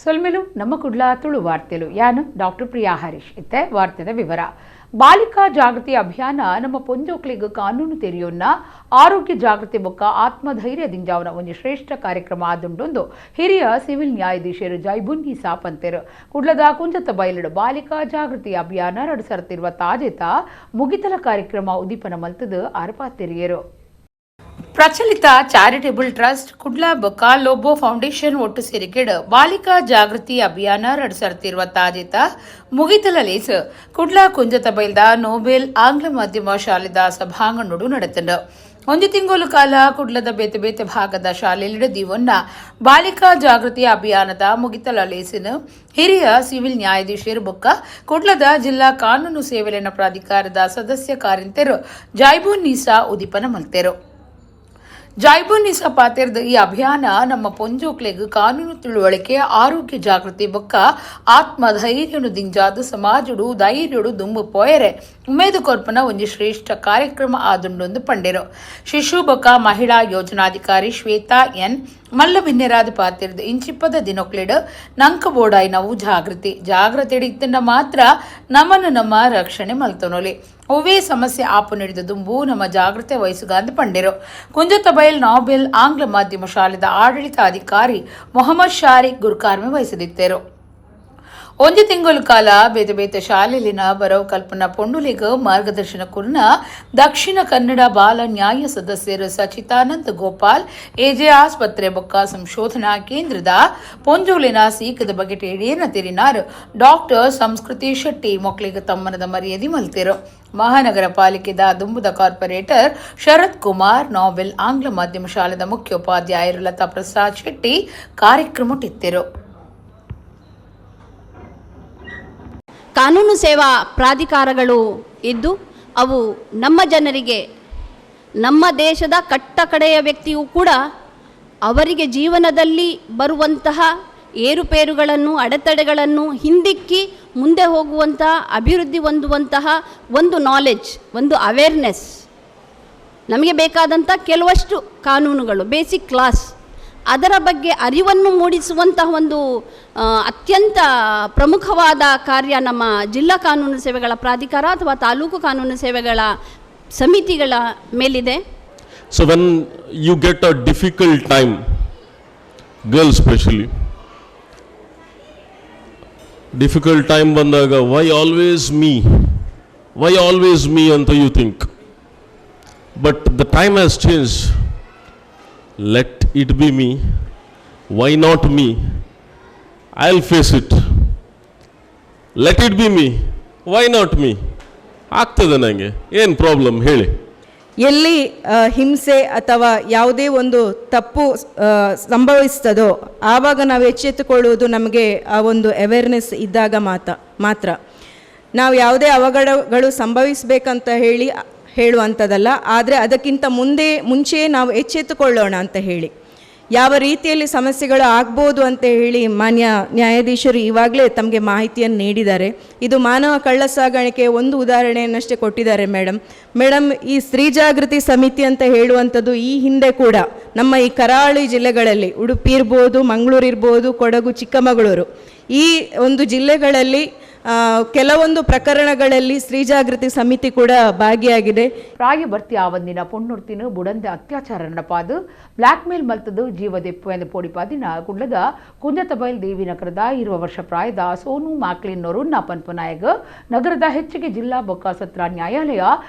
ಸೊಲ್ಮೆಲು ನಮ್ಮ ಕುಡ್ಲ ತುಳು ವಾರ್ತೆಲು. ಯಾನು ಡಾಕ್ಟರ್ ಪ್ರಿಯಾ ಹರೀಶ್. ಇತ್ತೆ ವಾರ್ತೆದ ವಿವರ. ಬಾಲಿಕಾ ಜಾಗೃತಿ ಅಭಿಯಾನ ನಮ್ಮ ಪೊಂಜೋಕ್ಲೆಗ್ ಕಾನೂನು ತೆರಿಯೊನ್ನ ಆರೋಗ್ಯ ಜಾಗೃತಿ ಬೊಕ್ಕ ಆತ್ಮಧೈರ್ಯ ದಿಂಜಾವನ ಒಂಜಿ ಶ್ರೇಷ್ಠ ಕಾರ್ಯಕ್ರಮ ಆದುಂಡೊಂದು ಹಿರಿಯ ಸಿವಿಲ್ ನ್ಯಾಯಾಧೀಶರು ಜೈಬುನ್ನೀಸಾ ಪಂತೆರು. ಕುಡ್ಲದ ಕುಂಜತ್ತ ಬಯಲುಡು ಬಾಲಿಕಾ ಜಾಗೃತಿ ಅಭಿಯಾನ ನಡಸರ್ತಿರುವ ತಾಜೇತ ಮುಗಿತಲ ಕಾರ್ಯಕ್ರಮ ಉದ್ದೀಪನ ಮಲ್ತದು ಆರ್ಪಾತೆರಿಯರು. ಪ್ರಚಲಿತ ಚಾರಿಟೇಬಲ್ ಟ್ರಸ್ಟ್ ಕುಡ್ಲ ಬೊಕ್ಕ ಲೋಬೋ ಫೌಂಡೇಶನ್ ಒಟ್ಟು ಸೇರಿಕೆಡ್ ಬಾಲಿಕಾ ಜಾಗೃತಿ ಅಭಿಯಾನ ನಡೆಸರ್ತಿರುವ ತಾಜೇತ ಮುಗಿತಲ ಲೇಸ್ ಕುಡ್ಲ ಕುಂಜತ ಬೈಲ್ದ ನೋಬೆಲ್ ಆಂಗ್ಲ ಮಾಧ್ಯಮ ಶಾಲೆದ ಸಭಾಂಗಣೋಡು ನಡೆತಂಡು. ಒಂದು ತಿಂಗಳು ಕಾಲ ಕುಡ್ಲದ ಬೇತೆ ಬೇತೆ ಭಾಗದ ಶಾಲೆಯಲ್ಲಿ ದಿವನ್ನ ಬಾಲಿಕಾ ಜಾಗೃತಿ ಅಭಿಯಾನದ ಮುಗಿತಲ ಲೇಸಿನ ಹಿರಿಯ ಸಿವಿಲ್ ನ್ಯಾಯಾಧೀಶರು ಬೊಕ್ಕ ಕುಡ್ಲದ ಜಿಲ್ಲಾ ಕಾನೂನು ಸೇವೆಲೆನ ಪ್ರಾಧಿಕಾರದ ಸದಸ್ಯ ಕಾರ್ಯಂತೆರು ಜಾಯ್ಬೂನ್ ನೀಸಾ ಉದ್ದೀಪನ ಮಲ್ತೆರು. ಜಾಯ್ಬೂನ್ ಪಾತೆರ್ದ ಈ ಅಭಿಯಾನ ನಮ್ಮ ಪೊಂಜೋಕ್ಲೆಗ್ ಕಾನೂನು ತಿಳುವಳಿಕೆ, ಆರೋಗ್ಯ ಜಾಗೃತಿ ಬೊಕ್ಕ ಆತ್ಮಧೈರ್ಯನು ದಿಂಜಾದು ಸಮಾಜಡು ಧೈರ್ಯಡು ದುಂಬು ಪೋಯರೆ ಉಮೇದು ಕೊರ್ಪನ ಒಂಜಿ ಶ್ರೇಷ್ಠ ಕಾರ್ಯಕ್ರಮ ಆದುಂಡೊಂದು ಪಂಡೆರು. ಶಿಶು ಬೊಕ್ಕ ಮಹಿಳಾ ಯೋಜನಾಧಿಕಾರಿ ಶ್ವೇತಾ ಎನ್ ಮಲ್ಲ ಬಿನ್ನೆರಾದ ಪಾತಿರ್ದು ಇಂಚಿಪ್ಪದ ದಿನೊಕ್ಲೆಡ್ ನಂಕ ಬೋಡಾಯಿ ನಾವು ಜಾಗೃತಿ ಜಾಗೃತಿ ಇತ್ತಂಡ ಮಾತ್ರ ನಮ್ಮನ್ನು ನಮ್ಮ ರಕ್ಷಣೆ ಮಲ್ತೊನೊಲಿ. ಒವ್ವೇ ಸಮಸ್ಯೆ ಆಪು ನಡೆದ ದುಂಬು ನಮ್ಮ ಜಾಗೃತೆ ವಹಿಸುಗಾಂದ್ ಪಂಡೆರು. ಕುಂಜತಬೈಲ್ ನಾಬೆಲ್ ಆಂಗ್ಲ ಮಾಧ್ಯಮ ಶಾಲೆದ ಆಡಳಿತ ಅಧಿಕಾರಿ ಮೊಹಮ್ಮದ್ ಶಾರಿಕ್ ಗುರುಕಾರ್ಮೆ ವಹಿಸದಿತ್ತರು. ಒಂದು ತಿಂಗಳು ಕಾಲ ಬೇತೆ ಬೇತೆ ಶಾಲೆಲಿನ ಬರವು ಕಲ್ಪನಾ ಪೊಂಡುಲಿಗ ಮಾರ್ಗದರ್ಶನ ಕುರ್ನ ದಕ್ಷಿಣ ಕನ್ನಡ ಬಾಲ ನ್ಯಾಯ ಸದಸ್ಯರು ಸಚಿತಾನಂದ್ ಗೋಪಾಲ್, ಎಜೆ ಆಸ್ಪತ್ರೆ ಬೊಕ್ಕ ಸಂಶೋಧನಾ ಕೇಂದ್ರದ ಪೊಂಜೋಲಿನ ಸೀಕದ ಬಗೆಟ್ ಏನ ತಿರಿನಾರ್ ಡಾಕ್ಟರ್ ಸಂಸ್ಕೃತಿ ಶೆಟ್ಟಿ ಮೊಕ್ಲಿಗ ತಮ್ಮನದ ಮರ್ಯಾದೆ ಮಲ್ತಿರು. ಮಹಾನಗರ ಪಾಲಿಕೆದ ದುಂಬುದ ಕಾರ್ಪೊರೇಟರ್ ಶರತ್ ಕುಮಾರ್, ನಾವೆಲ್ ಆಂಗ್ಲ ಮಾಧ್ಯಮ ಶಾಲೆದ ಮುಖ್ಯೋಪಾಧ್ಯಾಯರು ಲತಾ ಪ್ರಸಾದ್ ಶೆಟ್ಟಿ ಕಾರ್ಯಕ್ರಮಟ್ಟಿತ್ತಿರು. ಕಾನೂನು ಸೇವಾ ಪ್ರಾಧಿಕಾರಗಳು ಇದ್ದು ಅವು ನಮ್ಮ ಜನರಿಗೆ, ನಮ್ಮ ದೇಶದ ಕಟ್ಟ ಕಡೆಯ ವ್ಯಕ್ತಿಯೂ ಕೂಡ ಅವರಿಗೆ ಜೀವನದಲ್ಲಿ ಬರುವಂತಹ ಏರುಪೇರುಗಳನ್ನು, ಅಡೆತಡೆಗಳನ್ನು ಹಿಂದಿಕ್ಕಿ ಮುಂದೆ ಹೋಗುವಂತಹ, ಅಭಿವೃದ್ಧಿ ಹೊಂದುವಂತಹ ಒಂದು ನಾಲೆಜ್, ಒಂದು ಅವೇರ್ನೆಸ್, ನಮಗೆ ಬೇಕಾದಂಥ ಕೆಲವಷ್ಟು ಕಾನೂನುಗಳು, ಬೇಸಿಕ್ ಕ್ಲಾಸ್, ಅದರ ಬಗ್ಗೆ ಅರಿವನ್ನು ಮೂಡಿಸುವಂತಹ ಒಂದು ಅತ್ಯಂತ ಪ್ರಮುಖವಾದ ಕಾರ್ಯ ನಮ್ಮ ಜಿಲ್ಲಾ ಕಾನೂನು ಸೇವೆಗಳ ಪ್ರಾಧಿಕಾರ ಅಥವಾ ತಾಲೂಕು ಕಾನೂನು ಸೇವೆಗಳ ಸಮಿತಿಗಳ ಮೇಲಿದೆ. So when you get a difficult time, girls specially, difficult time ಬಂದಾಗ "Why always me? Why always me?" ಅಂತ you think. But the time has change. "Let it be me. Why not me? I will face it. Let it be me. Why not me? ಆಗ್ತದೆ ನನಗೆ. ಏನು problem ಹೇಳಿ." ಎಲ್ಲಿ ಹಿಂಸೆ ಅಥವಾ ಯಾವುದೇ ಒಂದು ತಪ್ಪು ಸಂಭವಿಸ್ತದೋ ಆವಾಗ ನಾವು ಎಚ್ಚೆತ್ತುಕೊಳ್ಳುವುದು ನಮಗೆ ಆ ಒಂದು ಅವೇರ್ನೆಸ್ ಇದ್ದಾಗ ಮಾತ್ರ. ನಾವು ಯಾವುದೇ ಅವಘಡಗಳು ಸಂಭವಿಸಬೇಕಂತ ಹೇಳಿ ಹೇಳುವಂಥದ್ದಲ್ಲ, ಆದರೆ ಅದಕ್ಕಿಂತ ಮುಂಚೆಯೇ ನಾವು ಎಚ್ಚೆತ್ತುಕೊಳ್ಳೋಣ ಅಂತ ಹೇಳಿ, ಯಾವ ರೀತಿಯಲ್ಲಿ ಸಮಸ್ಯೆಗಳು ಆಗ್ಬೋದು ಅಂತ ಹೇಳಿ ಮಾನ್ಯ ನ್ಯಾಯಾಧೀಶರು ಇವಾಗಲೇ ತಮಗೆ ಮಾಹಿತಿಯನ್ನು ನೀಡಿದ್ದಾರೆ. ಇದು ಮಾನವ ಕಳ್ಳ ಸಾಗಾಣಿಕೆ ಒಂದು ಉದಾಹರಣೆಯನ್ನಷ್ಟೇ ಕೊಟ್ಟಿದ್ದಾರೆ ಮೇಡಮ್. ಮೇಡಮ್, ಈ ಸ್ತ್ರೀ ಜಾಗೃತಿ ಸಮಿತಿ ಅಂತ ಹೇಳುವಂಥದ್ದು ಈ ಹಿಂದೆ ಕೂಡ ನಮ್ಮ ಈ ಕರಾವಳಿ ಜಿಲ್ಲೆಗಳಲ್ಲಿ, ಉಡುಪಿ ಇರ್ಬೋದು, ಮಂಗಳೂರು ಇರ್ಬೋದು, ಕೊಡಗು, ಚಿಕ್ಕಮಗಳೂರು, ಈ ಒಂದು ಜಿಲ್ಲೆಗಳಲ್ಲಿ ಕೆಲವೊಂದು ಪ್ರಕರಣಗಳಲ್ಲಿ ಸ್ತ್ರೀ ಜಾಗೃತಿ ಸಮಿತಿ ಕೂಡ ಭಾಗಿಯಾಗಿದೆ. ಪ್ರಾಯಭರ್ತಿ ಆವಂದಿನ ಪೊಣ್ಣೊರ್ತಿನ ಬುಡಂದೆ ಅತ್ಯಾಚಾರ ನಡಪಾದು ಬ್ಲಾಕ್ ಮೇಲ್ ಮಲ್ತದು ಜೀವದೆಪ್ಪು ಎಂದು ಪೋಡಿಪಾದಿನ ಕುಡ್ಲದ ಕುಂಜತಬೈಲ್ ದೇವಿನಗರದ 20 ವರ್ಷ ಪ್ರಾಯದ ಸೋನು ಮ್ಯಾಕ್ಲಿನ್ ನೊರುನ್ನ ಪನ್ಪುನಾಯಗ್ ನಗರದ ಹೆಚ್ಚಿಗೆ ಜಿಲ್ಲಾ ಬೊಕ್ಕ ಸತ್ರ ನ್ಯಾಯಾಲಯ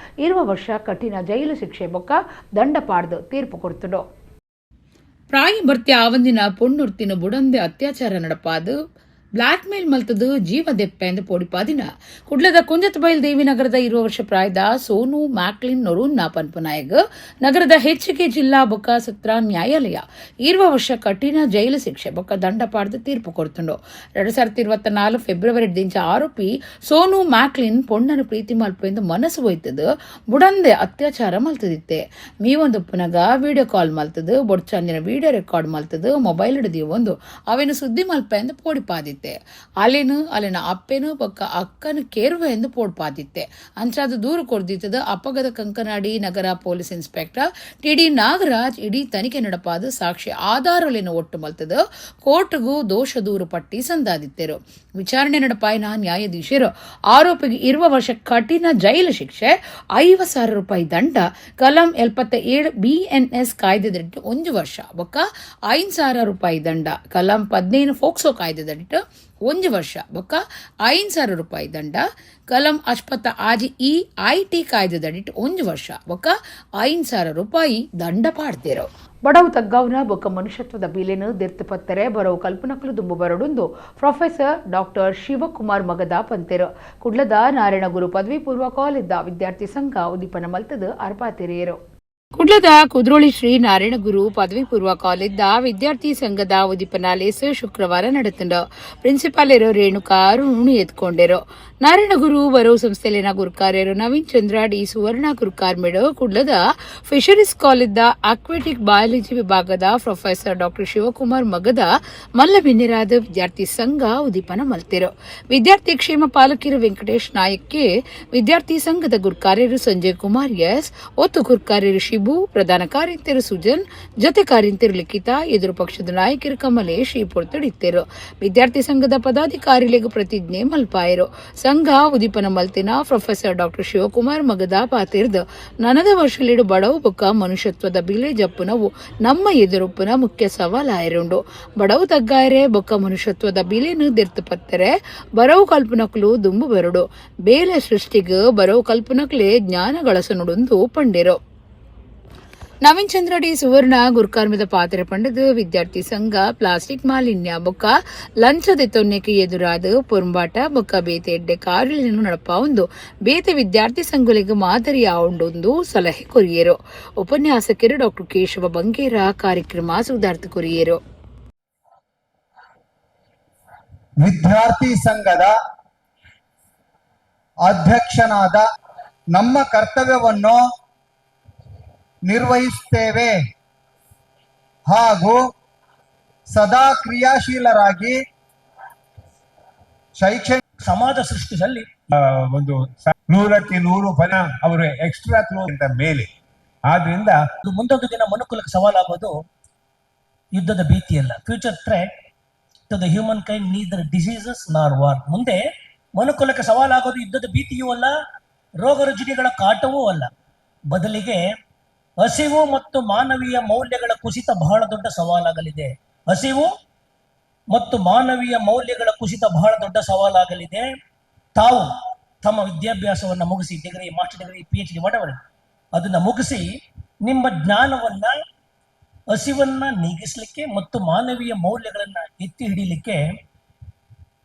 20 ವರ್ಷ ಕಠಿಣ ಜೈಲು ಶಿಕ್ಷೆ ಬೊಕ್ಕ ದಂಡ ಪಾಡ್ದು ತೀರ್ಪು ಕೊಡ್ತುಂಡು. ಪ್ರಾಯಭರ್ತಿ ಆವಂದಿನ ಪೊಣ್ಣೊರ್ತಿನ ಬುಡಂದೆ ಅತ್ಯಾಚಾರ ನಡಪಾದು ಬ್ಲಾಕ್ ಮೇಲ್ ಮಲ್ತದು ಜೀವದೆಪ್ಪೆ ಎಂದು ಪೋಡಿಪಾದಿನ ಕುಡ್ಲದ ಕುಂಜತಬೈಲ್ ದೇವಿನಗರದ 20 ವರ್ಷ ಪ್ರಾಯದ ಸೋನು ಮ್ಯಾಕ್ಲಿನ್ ನೊರುನ್ನ ಪನ್ಪುನಾಯಗ್ ನಗರದ ಹೆಚ್ಚಿಗೆ ಜಿಲ್ಲಾ ಬೊಕ್ಕ ಸತ್ರ ನ್ಯಾಯಾಲಯ 20 ವರ್ಷ ಕಠಿಣ ಜೈಲು ಶಿಕ್ಷೆ ಬೊಕ್ಕ ದಂಡ ಪಾಡ್ದು ತೀರ್ಪು ಕೊಡ್ತುಂಡು. 2024 ಫೆಬ್ರವರಿ ದಿಂಚ ಆರೋಪಿ ಸೋನು ಮ್ಯಾಕ್ಲಿನ್ ಪೊಣ್ಣನು ಪ್ರೀತಿ ಮಲ್ಪು ಎಂದು ಮನಸ್ಸು ಒಯ್ತದು ಬುಡಂದೆ ಅತ್ಯಾಚಾರ ಮಲ್ತದಿತ್ತೆ. ಮೀವೊಂದು ಪುನಗ ವಿಡಿಯೋ ಕಾಲ್ ಮಲ್ತದು ಬೊಡ್ಚಂದಿನ ವಿಡಿಯೋ ರೆಕಾರ್ಡ್ ಮಲ್ತದು ಮೊಬೈಲ್ ಹಿಡಿದು ಒಂದು ಅವೇನು ಸುದ್ದಿ ಮಲ್ಪ ಎಂದು ಪೋಡಿಪಾದಿತ್ತೆ. ಪಾಡ್ದಿತ್ತೆ. ಅಲೆನು ಅಲೆನ ಅಪ್ಪೆನು ಬೊಕ್ಕ ಅಕ್ಕನು ಕೇರ್ವ ಎಂದು ಪೋಡ್ಪಾದಿತ್ತೆ. ಅಂಚಾದ ದೂರು ಕೊರ್ದಿತ್ತದ ಅಪಗದ ಕಂಕನಾಡಿ ನಗರ police inspector TD Nagaraj ಇಡೀ ತನಿಖೆ ನಡಪಾದ ಸಾಕ್ಷಿ ಆಧಾರಲೆನು ಒಟ್ಟು ಮಲ್ತದ ಕೋರ್ಟ್ಗೂ ದೋಷ ದೂರು ಪಟ್ಟಿ ಸಂದಾದಿತ್ತೆರು. ವಿಚಾರಣೆ ನಡಪಾಯಿನ ನ್ಯಾಯಾಧೀಶರು ಆರೋಪಿಗೆ 20 ವರ್ಷ ಕಠಿಣ ಜೈಲು ಶಿಕ್ಷೆ, 50,000 ರೂಪಾಯಿ ದಂಡ, ಕಲಂ 77 ಬಿಎನ್ಎಸ್ ಕಾಯ್ದೆದಡಿಟ್ಟು 1 ವರ್ಷ ಬೊಕ್ಕ 5,000 ರೂಪಾಯಿ ದಂಡ, ಕಲಂ 15 ಫೋಕ್ಸೋ ಕಾಯ್ದೆದಡಿಟ್ಟು 1 ವರ್ಷ ಬೊಕ್ಕ 5,000 ರೂಪಾಯಿ ದಂಡ, ಕಲಂ 56 E I T ಕಾಯ್ದೆದಡಿಟ್ಟು 1 ವರ್ಷ ಬೊಕ್ಕ 5,000 ರೂಪಾಯಿ ದಂಡ ಪಾಡ್ದಿರು. ಬಡವು ತಗ್ಗಾವ್ನ ಬೊಕ್ಕ ಮನುಷ್ಯತ್ವದ ಬೀಲೆನು ದೆರ್ತು ಪತ್ತರೆ ಬರವು ಕಲ್ಪನಕಲು ದುಂಬು ಬರಡುಂದು ಪ್ರೊಫೆಸರ್ ಡಾಕ್ಟರ್ ಶಿವಕುಮಾರ್ ಮಗದ ಪಂತೆರು. ಕುಡ್ಲದ ನಾರಾಯಣಗುರು ಪದವಿ ಪೂರ್ವ ಕಾಲೇಜ್ದ ವಿದ್ಯಾರ್ಥಿ ಸಂಘ ಉದ್ದೀಪನ ಮಲ್ತದ ಅರ್ಪಾತೆರೆಯರು. ಕುಡ್ಲದ ಕುದ್ರೋಳಿ ಶ್ರೀ ನಾರಾಯಣಗುರು ಪದವಿ ಪೂರ್ವ ಕಾಲೇಜ್ದ ವಿದ್ಯಾರ್ಥಿ ಸಂಘದ ಉದ್ದೀಪನ ಲೇಸ್ ಶುಕ್ರವಾರ ನಡೆತಂಡು. ಪ್ರಿನ್ಸಿಪಾಲರು ರೇಣುಕಾ ಅರುಣ್ ಎತ್ಕೊಂಡೆರು. ನಾರಾಯಣಗುರು ಬರೋ ಸಂಸ್ಥೆಲಿನ ಗುರುಕಾರ್ಯರು ನವೀನ್ ಚಂದ್ರ ಡಿ ಸುವರ್ಣ ಗುರುಕಾರ್ ಮೇಡು ಕುಡ್ಲದ ಫಿಶರೀಸ್ ಕಾಲೇಜ್ದ ಅಕ್ವೆಟಿಕ್ ಬಯಾಲಜಿ ವಿಭಾಗದ ಪ್ರೊಫೆಸರ್ ಡಾಕ್ಟರ್ ಶಿವಕುಮಾರ್ ಮಗದ ಮಲ್ಲ ಬಿನ್ನಿರಾದ ವಿದ್ಯಾರ್ಥಿ ಸಂಘ ಉದ್ದೀಪನ ಮಲ್ತಿರು. ವಿದ್ಯಾರ್ಥಿ ಕ್ಷೇಮ ಪಾಲಕಿರು ವೆಂಕಟೇಶ್ ನಾಯಕ್ಗೆ, ವಿದ್ಯಾರ್ಥಿ ಸಂಘದ ಗುರುಕಾರ್ಯರು ಸಂಜಯ್ ಕುಮಾರ್ ಎಸ್, ಒತ್ತು ಗುರುಕಾರ್ಯರು ಶಿಬು, ಪ್ರಧಾನ ಕಾರ್ಯಂತೆರು ಸುಜನ್, ಜೊತೆ ಕಾರ್ಯಂತೆರು ಲಿಖಿತ, ಎದುರು ಪಕ್ಷದ ನಾಯಕರು ಕಮಲೇಶ್ ಈ ಪೊರ್ತುಡಿತ್ತೆರು. ವಿದ್ಯಾರ್ಥಿ ಸಂಘದ ಪದಾಧಿಕಾರಿಗಳಿಗೆ ಪ್ರತಿಜ್ಞೆ ಮಲ್ಪಾಯರು. ಸಂಘ ಉದ್ದೀಪನ ಮಲ್ತಿನ ಪ್ರೊಫೆಸರ್ ಡಾಕ್ಟರ್ ಶಿವಕುಮಾರ್ ಮಗದ ಪಾತಿರ್ದ ನನದ ವರ್ಷಲಿಡು ಬಡವು ಬೊಕ್ಕ ಮನುಷ್ಯತ್ವದ ಬಿಲೆ ಜಪ್ಪುನವು ನಮ್ಮ ಎದುರುಪ್ಪುನ ಮುಖ್ಯ ಸವಾಲಾಯರುಂಡು. ಬಡವು ತಗ್ಗಾಯರೆ ಬೊಕ್ಕ ಮನುಷ್ಯತ್ವದ ಬಿಲೆನು ದೆರ್ತು ಪತ್ತರೆ ಬರವು ಕಲ್ಪನಕ್ಲು ದುಂಬು ಬರಡು. ಬೇಲೆ ಸೃಷ್ಟಿಗ್ ಬರವು ಕಲ್ಪನಕ್ಲೆ ಜ್ಞಾನ ಗಳಸನುಡುಂದು ಪಂಡೆರು. ನವೀನ್ ಚಂದ್ರ ಡಿ ಸುವರ್ಣ ಗುರ್ಕಾರ್ಮಿದ ಪಾತ್ರೆ ಪಂಡದು ವಿದ್ಯಾರ್ಥಿ ಸಂಘ ಪ್ಲಾಸ್ಟಿಕ್ ಮಾಲಿನ್ಯ ಬೊಕ್ಕ ಲಂಚದ ತೊನ್ನೆಗೆ ಎದುರಾದ ಪೊರುಂಬಾಟ ಬೊಕ್ಕ ಬೇತೆ ಎಡ್ಡೆ ಕಾರುలను ನಡಪ ಒಂದು ಬೇತೆ ವಿದ್ಯಾರ್ಥಿ ಸಂಘಗಳಿಗೆ ಮಾದರಿ ಆವುಂಡೊಂದು ಸಲಹೆ ಕೊರಿಯರು. ಉಪನ್ಯಾಸಕರು ಡಾಕ್ಟರ್ ಕೇಶವ ಬಂಗೇರ ಕಾರ್ಯಕ್ರಮ ಸುಧಾರ್ಥ ಕೊರಿಯರು. ವಿದ್ಯಾರ್ಥಿ ಸಂಘದ ಅಧ್ಯಕ್ಷನಾದ ನಮ್ಮ ಕರ್ತವ್ಯವನ್ನು ನಿರ್ವಹಿಸುತ್ತೇವೆ ಹಾಗೂ ಸದಾ ಕ್ರಿಯಾಶೀಲರಾಗಿ ಶೈಕ್ಷಣಿಕ ಸಮಾಜ ಸೃಷ್ಟಿಸಲ್ಲಿ ಒಂದು 100ಕ್ಕೆ 100 ಫಲ ಅವರು ಎಕ್ಸ್ಟ್ರಾ ಕ್ಲೋಸ್ ಅಂತ ಮೇಲೆ. ಆದ್ರಿಂದ ಇದು ಮುಂದೊಂದು ದಿನ ಮನುಕುಲಕ್ಕೆ ಸವಾಲಾಗೋದು ಯುದ್ಧದ ಭೀತಿಯಲ್ಲ. Future threat to the humankind neither diseases nor war. ಮುಂದೆ ಮನುಕುಲಕ್ಕೆ ಸವಾಲಾಗೋದು ಯುದ್ಧದ ಭೀತಿಯೂ ಅಲ್ಲ, ರೋಗ ರುಜಿನಗಳ ಕಾಟವೂ ಅಲ್ಲ. ಬದಲಿಗೆ ಹಸಿವು ಮತ್ತು ಮಾನವೀಯ ಮೌಲ್ಯಗಳ ಕುಸಿತ ಬಹಳ ದೊಡ್ಡ ಸವಾಲಾಗಲಿದೆ. ಹಸಿವು ಮತ್ತು ಮಾನವೀಯ ಮೌಲ್ಯಗಳ ಕುಸಿತ ಬಹಳ ದೊಡ್ಡ ಸವಾಲಾಗಲಿದೆ. ತಾವು ತಮ್ಮ ವಿದ್ಯಾಭ್ಯಾಸವನ್ನು ಮುಗಿಸಿ, degree, master degree, PhD, whatever, ಅದನ್ನ ಮುಗಿಸಿ ನಿಮ್ಮ ಜ್ಞಾನವನ್ನ ಹಸಿವನ್ನ ನೀಗಿಸಲಿಕ್ಕೆ ಮತ್ತು ಮಾನವೀಯ ಮೌಲ್ಯಗಳನ್ನ ಎತ್ತಿ ಹಿಡಿಲಿಕ್ಕೆ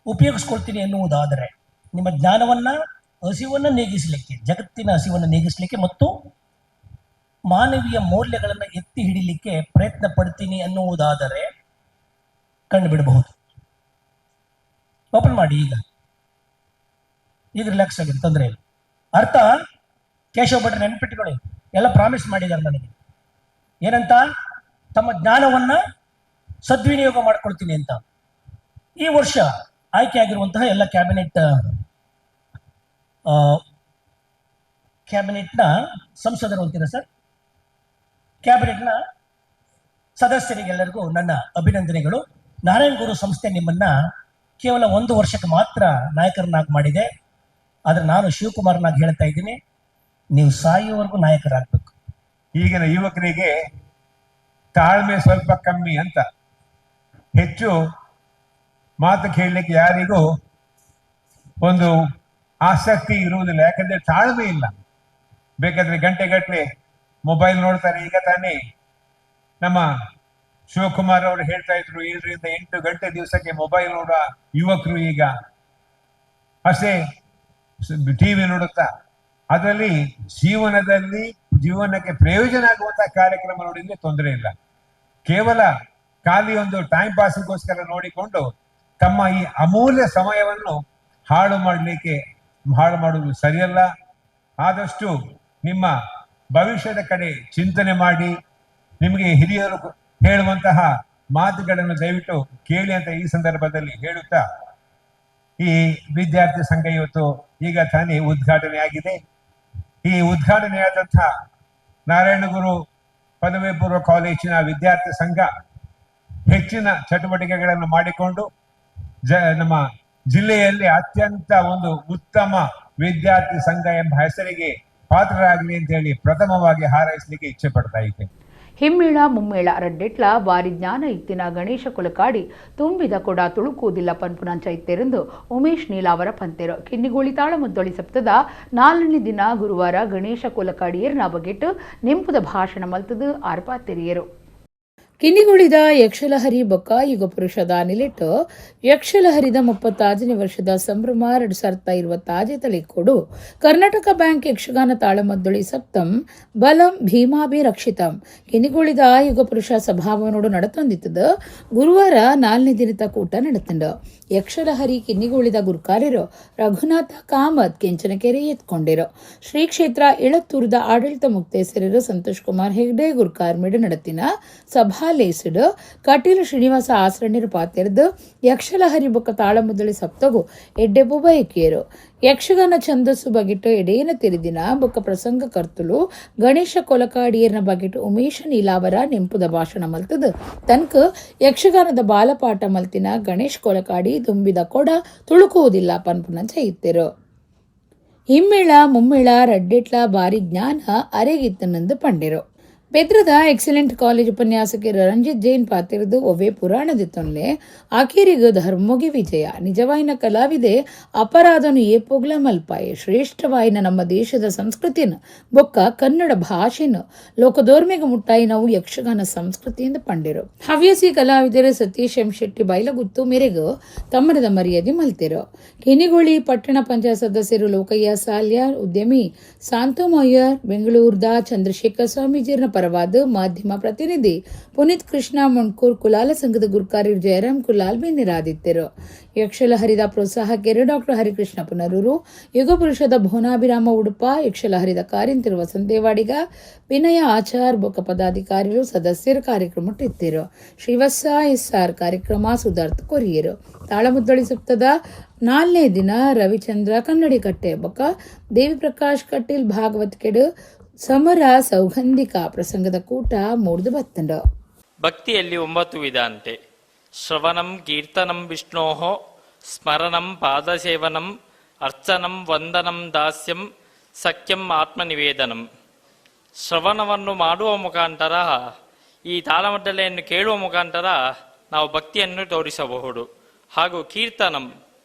ಉಪಯೋಗಿಸ್ಕೊಳ್ತೀನಿ ಎನ್ನುವುದಾದರೆ, ನಿಮ್ಮ ಜ್ಞಾನವನ್ನ ಹಸಿವನ್ನ ನೀಗಿಸಲಿಕ್ಕೆ, ಜಗತ್ತಿನ ಹಸಿವನ್ನು ನೀಗಿಸಲಿಕ್ಕೆ ಮತ್ತು ಮಾನವೀಯ ಮೌಲ್ಯಗಳನ್ನು ಎತ್ತಿ ಹಿಡಿಲಿಕ್ಕೆ ಪ್ರಯತ್ನ ಪಡ್ತೀನಿ ಅನ್ನುವುದಾದರೆ ಕಣ್ಣು ಬಿಡಬಹುದು. ಓಪನ್ ಮಾಡಿ ಈಗ. ಈಗ ರಿಲ್ಯಾಕ್ಸ್ ಆಗಿದೆ, ತೊಂದರೆ ಇಲ್ಲ. ಅರ್ಥ ಕೇಶವ ಭಟ್ರು ನೆನ್ಪಿಟ್ಟುಕೊಳ್ಳಿ, ಎಲ್ಲ ಪ್ರಾಮಿಸ್ ಮಾಡಿದ್ದಾರೆ ನನಗೆ. ಏನಂತ? ತಮ್ಮ ಜ್ಞಾನವನ್ನ ಸದ್ವಿನಿಯೋಗ ಮಾಡ್ಕೊಳ್ತೀನಿ ಅಂತ. ಈ ವರ್ಷ ಆಯ್ಕೆಯಾಗಿರುವಂತಹ ಎಲ್ಲ ಕ್ಯಾಬಿನೆಟ್ನ ಸಂಸದರು ಅಂತೀರಾ ಸರ್, ಕ್ಯಾಬಿನೆಟ್ನ ಸದಸ್ಯರಿಗೆಲ್ಲರಿಗೂ ನನ್ನ ಅಭಿನಂದನೆಗಳು. ನಾರಾಯಣ ಗುರು ಸಂಸ್ಥೆ ನಿಮ್ಮನ್ನ ಕೇವಲ 1 ವರ್ಷಕ್ಕೆ ಮಾತ್ರ ನಾಯಕರನ್ನಾಗಿ ಮಾಡಿದೆ. ಆದ್ರೆ ನಾನು ಶಿವಕುಮಾರ್ನಾಗಿ ಹೇಳ್ತಾ ಇದ್ದೀನಿ, ನೀವು ಸಾಯುವವರೆಗೂ ನಾಯಕರಾಗಬೇಕು. ಈಗಿನ ಯುವಕರಿಗೆ ತಾಳ್ಮೆ ಸ್ವಲ್ಪ ಕಮ್ಮಿ ಅಂತ, ಹೆಚ್ಚು ಮಾತು ಕೇಳಲಿಕ್ಕೆ ಯಾರಿಗೂ ಒಂದು ಆಸಕ್ತಿ ಇರುವುದಿಲ್ಲ. ಯಾಕಂದ್ರೆ ತಾಳ್ಮೆ ಇಲ್ಲ. ಬೇಕಾದ್ರೆ ಗಂಟೆಗಟ್ಟಲೆ ಮೊಬೈಲ್ ನೋಡ್ತಾರೆ. ಈಗ ತಾನೇ ನಮ್ಮ ಶಿವಕುಮಾರ್ ಅವರು ಹೇಳ್ತಾ ಇದ್ರು, 7ರಿಂದ 8 ಗಂಟೆ ದಿವಸಕ್ಕೆ ಮೊಬೈಲ್ ನೋಡುವ ಯುವಕರು ಈಗ ಅಷ್ಟೇ ಟಿವಿ ನೋಡುತ್ತಾ, ಅದರಲ್ಲಿ ಜೀವನಕ್ಕೆ ಪ್ರಯೋಜನ ಆಗುವಂತಹ ಕಾರ್ಯಕ್ರಮ ನೋಡಿದ್ರೆ ತೊಂದರೆ ಇಲ್ಲ. ಕೇವಲ ಖಾಲಿ ಒಂದು ಟೈಮ್ ಪಾಸ್ಗೋಸ್ಕರ ನೋಡಿಕೊಂಡು ತಮ್ಮ ಈ ಅಮೂಲ್ಯ ಸಮಯವನ್ನು ಹಾಳು ಮಾಡುವುದು ಸರಿಯಲ್ಲ. ಆದಷ್ಟು ನಿಮ್ಮ ಭವಿಷ್ಯದ ಕಡೆ ಚಿಂತನೆ ಮಾಡಿ, ನಿಮಗೆ ಹಿರಿಯರು ಹೇಳುವಂತಹ ಮಾತುಗಳನ್ನು ದಯವಿಟ್ಟು ಕೇಳಿ ಅಂತ ಈ ಸಂದರ್ಭದಲ್ಲಿ ಹೇಳುತ್ತಾ, ಈ ವಿದ್ಯಾರ್ಥಿ ಸಂಘ ಇವತ್ತು ಈಗ ತಾನೇ ಉದ್ಘಾಟನೆ ಆಗಿದೆ. ಈ ಉದ್ಘಾಟನೆಯಾದಂಥ ನಾರಾಯಣಗುರು ಪದವಿ ಪೂರ್ವ ಕಾಲೇಜಿನ ವಿದ್ಯಾರ್ಥಿ ಸಂಘ ಹೆಚ್ಚಿನ ಚಟುವಟಿಕೆಗಳನ್ನು ಮಾಡಿಕೊಂಡು ನಮ್ಮ ಜಿಲ್ಲೆಯಲ್ಲಿ ಅತ್ಯಂತ ಒಂದು ಉತ್ತಮ ವಿದ್ಯಾರ್ಥಿ ಸಂಘ ಎಂಬ ಹೆಸರಿಗೆ ಪಾತ್ರರಾಗಲಿ ಅಂತ ಹೇಳಿ ಪ್ರಥಮವಾಗಿ ಹಾರೈಸಲಿಕ್ಕೆ ಇಚ್ಛೆ ಪಡ್ತಾ ಇದ್ದೇನೆ. ಹಿಮ್ಮೇಳ ಮುಮ್ಮೇಳ ರಡ್ಡೆಟ್ಲ ಬಾರಿ ಜ್ಞಾನ ಇತ್ತಿನ ಗಣೇಶ ಕೊಲಕಾಡಿ ತುಂಬಿದ ಕೊಡ ತುಳುಕೂದಿಲ್ಲ ಪನ್ಪುನಂಚ ಇತ್ತೆರೆಂದು ಉಮೇಶ್ ನೀಲಾವರ ಪಂತೆರು. ಕಿನ್ನಿಗೋಳಿ ತಾಳಮದ್ದೊಳಿ ಸಪ್ತದ 4ನೇ ದಿನ ಗುರುವಾರ ಗಣೇಶ ಕೊಲಕಾಡಿಯರ್ನ ಬಗೆಟ್ ನೆಂಪುದ ಭಾಷಣ ಮಲ್ತದು ಆರ್ಪಾತೆರಿಯರು. ಕಿನ್ನಿಗುಳಿದ ಯಕ್ಷಲಹರಿ ಬೊಕ್ಕ ಯುಗ ಪುರುಷದ ನಿಲೆಟ್ಟು ಯಕ್ಷಲಹರಿದ 36ನೇ ವರ್ಷದ ಸಂಭ್ರಮ 2026 ತಳಿಕೊಡು ಕರ್ನಾಟಕ ಬ್ಯಾಂಕ್ ಯಕ್ಷಗಾನ ತಾಳಮದ್ದೊಳಿ ಸಪ್ತಂ ಬಲಂ ಭೀಮಾಭಿ ರಕ್ಷಿತಂ ಕಿನ್ನಿಗುಳಿದ ಯುಗ ಪುರುಷ ಸಭಾಭವನೋಡು ನಡತೊಂದಿತ್ತದ ಗುರುವಾರ 4ನೇ ದಿನದ ಕೂಟ ನಡತಂಡ. ಯಕ್ಷಲಹರಿ ಕಿನ್ನಿಗುಳಿದ ಗುರುಕಾರ್ಯರು ರಘುನಾಥ ಕಾಮತ್ ಕೆಂಚನಕೆರೆ ಎತ್ಕೊಂಡಿರು. ಶ್ರೀ ಕ್ಷೇತ್ರ ಇಳತ್ತೂರದ ಆಡಳಿತ ಮುಕ್ತೇಸರರು ಸಂತೋಷ್ ಕುಮಾರ್ ಹೆಗ್ಡೆ ಗುರುಕಾರ್ಮಿಡು ನಡತಿನ ಸಭಾ ಲೇಸಿಡು ಕಟೀಲು ಶ್ರೀನಿವಾಸ ಆಸರಣ್ಯರು ಪಾತೆರ್ದು ಯಕ್ಷಲಹರಿ ಬೊಕ್ಕ ತಾಳಮುದಳಿ ಸಪ್ತಗು ಎಡ್ಡೆಬು ಬಯಕಿಯರು. ಯಕ್ಷಗಾನ ಛಂದಸ್ಸು ಬಗೆಟ್ಟು ಎಡೇನ ತೆರೆದಿನ ಬೊಕ್ಕ ಪ್ರಸಂಗ ಕರ್ತುಲು ಗಣೇಶ ಕೊಲಕಾಡಿಯರ್ನ ಬಗೆಟ್ಟು ಉಮೇಶ ನೀಲಾವರ ನೆಂಪುದ ಭಾಷಣ ಮಲ್ತದು ತನ್ಕ ಯಕ್ಷಗಾನದ ಬಾಲಪಾಠ ಮಲ್ತಿನ ಗಣೇಶ್ ಕೊಲಕಾಡಿ ತುಂಬಿದ ಕೊಡ ತುಳುಕುವುದಿಲ್ಲ ಪನ್ಪುನಂಚ ಇತ್ತಿರು. ಹಿಮ್ಮೇಳ ಮುಮ್ಮೇಳ ರಡ್ಡೆಟ್ಲ ಬಾರಿ ಜ್ಞಾನ ಅರೆಗಿತ್ತನಂದು ಪಂಡಿರು. ಬೆದ್ರದ ಎಕ್ಸಲೆಂಟ್ ಕಾಲೇಜ್ ಉಪನ್ಯಾಸಕರು ರಂಜಿತ್ ಜೈನ್ ಪಾತಿರದು ಒವ್ವೆ ಪುರಾಣದ ತೊನ್ಲೆ ಆಖೇರಿಗು ಧರ್ಮೋಗಿ ವಿಜಯ. ನಿಜವಾಯಿನ ಕಲಾವಿದೆ ಅಪರಾಧನು ಏಪೋಗ್ಲ ಮಲ್ಪಾಯೆ. ಶ್ರೇಷ್ಠವಾಯಿನ ನಮ್ಮ ದೇಶದ ಸಂಸ್ಕೃತಿನ ಬೊಕ್ಕ ಕನ್ನಡ ಭಾಷೆನ ಲೋಕದೋರ್ಮೆಗೆ ಮುಟ್ಟಾಯಿ ನಾವು ಯಕ್ಷಗಾನ ಸಂಸ್ಕೃತಿಯಿಂದ ಪಂಡಿರು. ಹವ್ಯಾಸಿ ಕಲಾವಿದರು ಸತೀಶ್ ಎಂ ಶೆಟ್ಟಿ ಬೈಲಗುತ್ತು ಮೇರೆಗು ತಮ್ಮನದ ಮರ್ಯಾದೆ ಮಲ್ತಿರು. ಕಿನಿಗೋಳಿ ಪಟ್ಟಣ ಪಂಚಾಯತ್ ಸದಸ್ಯರು ಲೋಕಯ್ಯ ಸಾಲ್ಯಾರ್, ಉದ್ಯಮಿ ಸಾಂತೋಮಯ್ಯರ್, ಬೆಂಗಳೂರದ ಚಂದ್ರಶೇಖರ್ ಸ್ವಾಮೀಜಿಯರ ಪರವಾದ ಮಾಧ್ಯಮ ಪ್ರತಿನಿಧಿ ಪುನೀತ್ ಕೃಷ್ಣ ಮೊಣ್ಕೂರ್, ಕುಲಾಲ ಸಂಘದ ಗುರುಕಾರ್ಯರು ಜಯರಾಮ್ ಕುಲಾಲ್ ಬೆನ್ನಿರಾದಿತ್ಯರು. ಯಕ್ಷಲಹರಿದ ಪ್ರೋತ್ಸಾಹಕರು ಡಾಕ್ಟರ್ ಹರಿಕೃಷ್ಣ ಪುನರೂರು, ಯುಗಪುರುಷದ ಭುವನಾಭಿರಾಮ ಉಡುಪ, ಯಕ್ಷಲಹರಿದ ಕಾರ್ಯಂತಿರುವ ಸಂದೇವಾಡಿಗ ವಿನಯ ಆಚಾರ್ ಬೊಕ್ಕ ಪದಾಧಿಕಾರಿಗಳು ಸದಸ್ಯರು ಕಾರ್ಯಕ್ರಮ ಇತ್ತಿರು. ಶ್ರೀವತ್ಸ ಎಸ್ಆರ್ ಕಾರ್ಯಕ್ರಮ ಸುಧಾರ್ಥ ಕೊರಿಯರು. ತಾಳಮದ್ದಳಿ ಸಪ್ತದ 4ನೇ ದಿನ ರವಿಚಂದ್ರ ಕನ್ನಡಿಕಟ್ಟೆ ಬೊಕ್ಕ ದೇವಿಪ್ರಕಾಶ್ ಕಟೀಲ್ ಭಾಗವತ್ ಕೆಡು ಸಮರ ಸೌಗಂಧಿಕ ಪ್ರಸಂಗದ ಕೂಟ ಮೂಡ್ದು ಬತ್ತಂಡ. ಭಕ್ತಿಯಲ್ಲಿ 9 ವಿಧ ಅಂತೆ. ಶ್ರವಣಂ ಕೀರ್ತನಂ ವಿಷ್ಣೋಃ ಸ್ಮರಣಂ ಪಾದಸೇವನಂ ಅರ್ಚನಂ ವಂದನಂ ದಾಸ್ಯಂ ಸಖ್ಯಂ ಆತ್ಮನಿವೇದನಂ. ಶ್ರವಣವನ್ನು ಮಾಡುವ ಮುಖಾಂತರ, ಈ ತಾಳಮದ್ದಲೆಯನ್ನು ಕೇಳುವ ಮುಖಾಂತರ ನಾವು ಭಕ್ತಿಯನ್ನು ತೋರಿಸಬಹುದು. ಹಾಗೂ ಕೀರ್ತನಂ,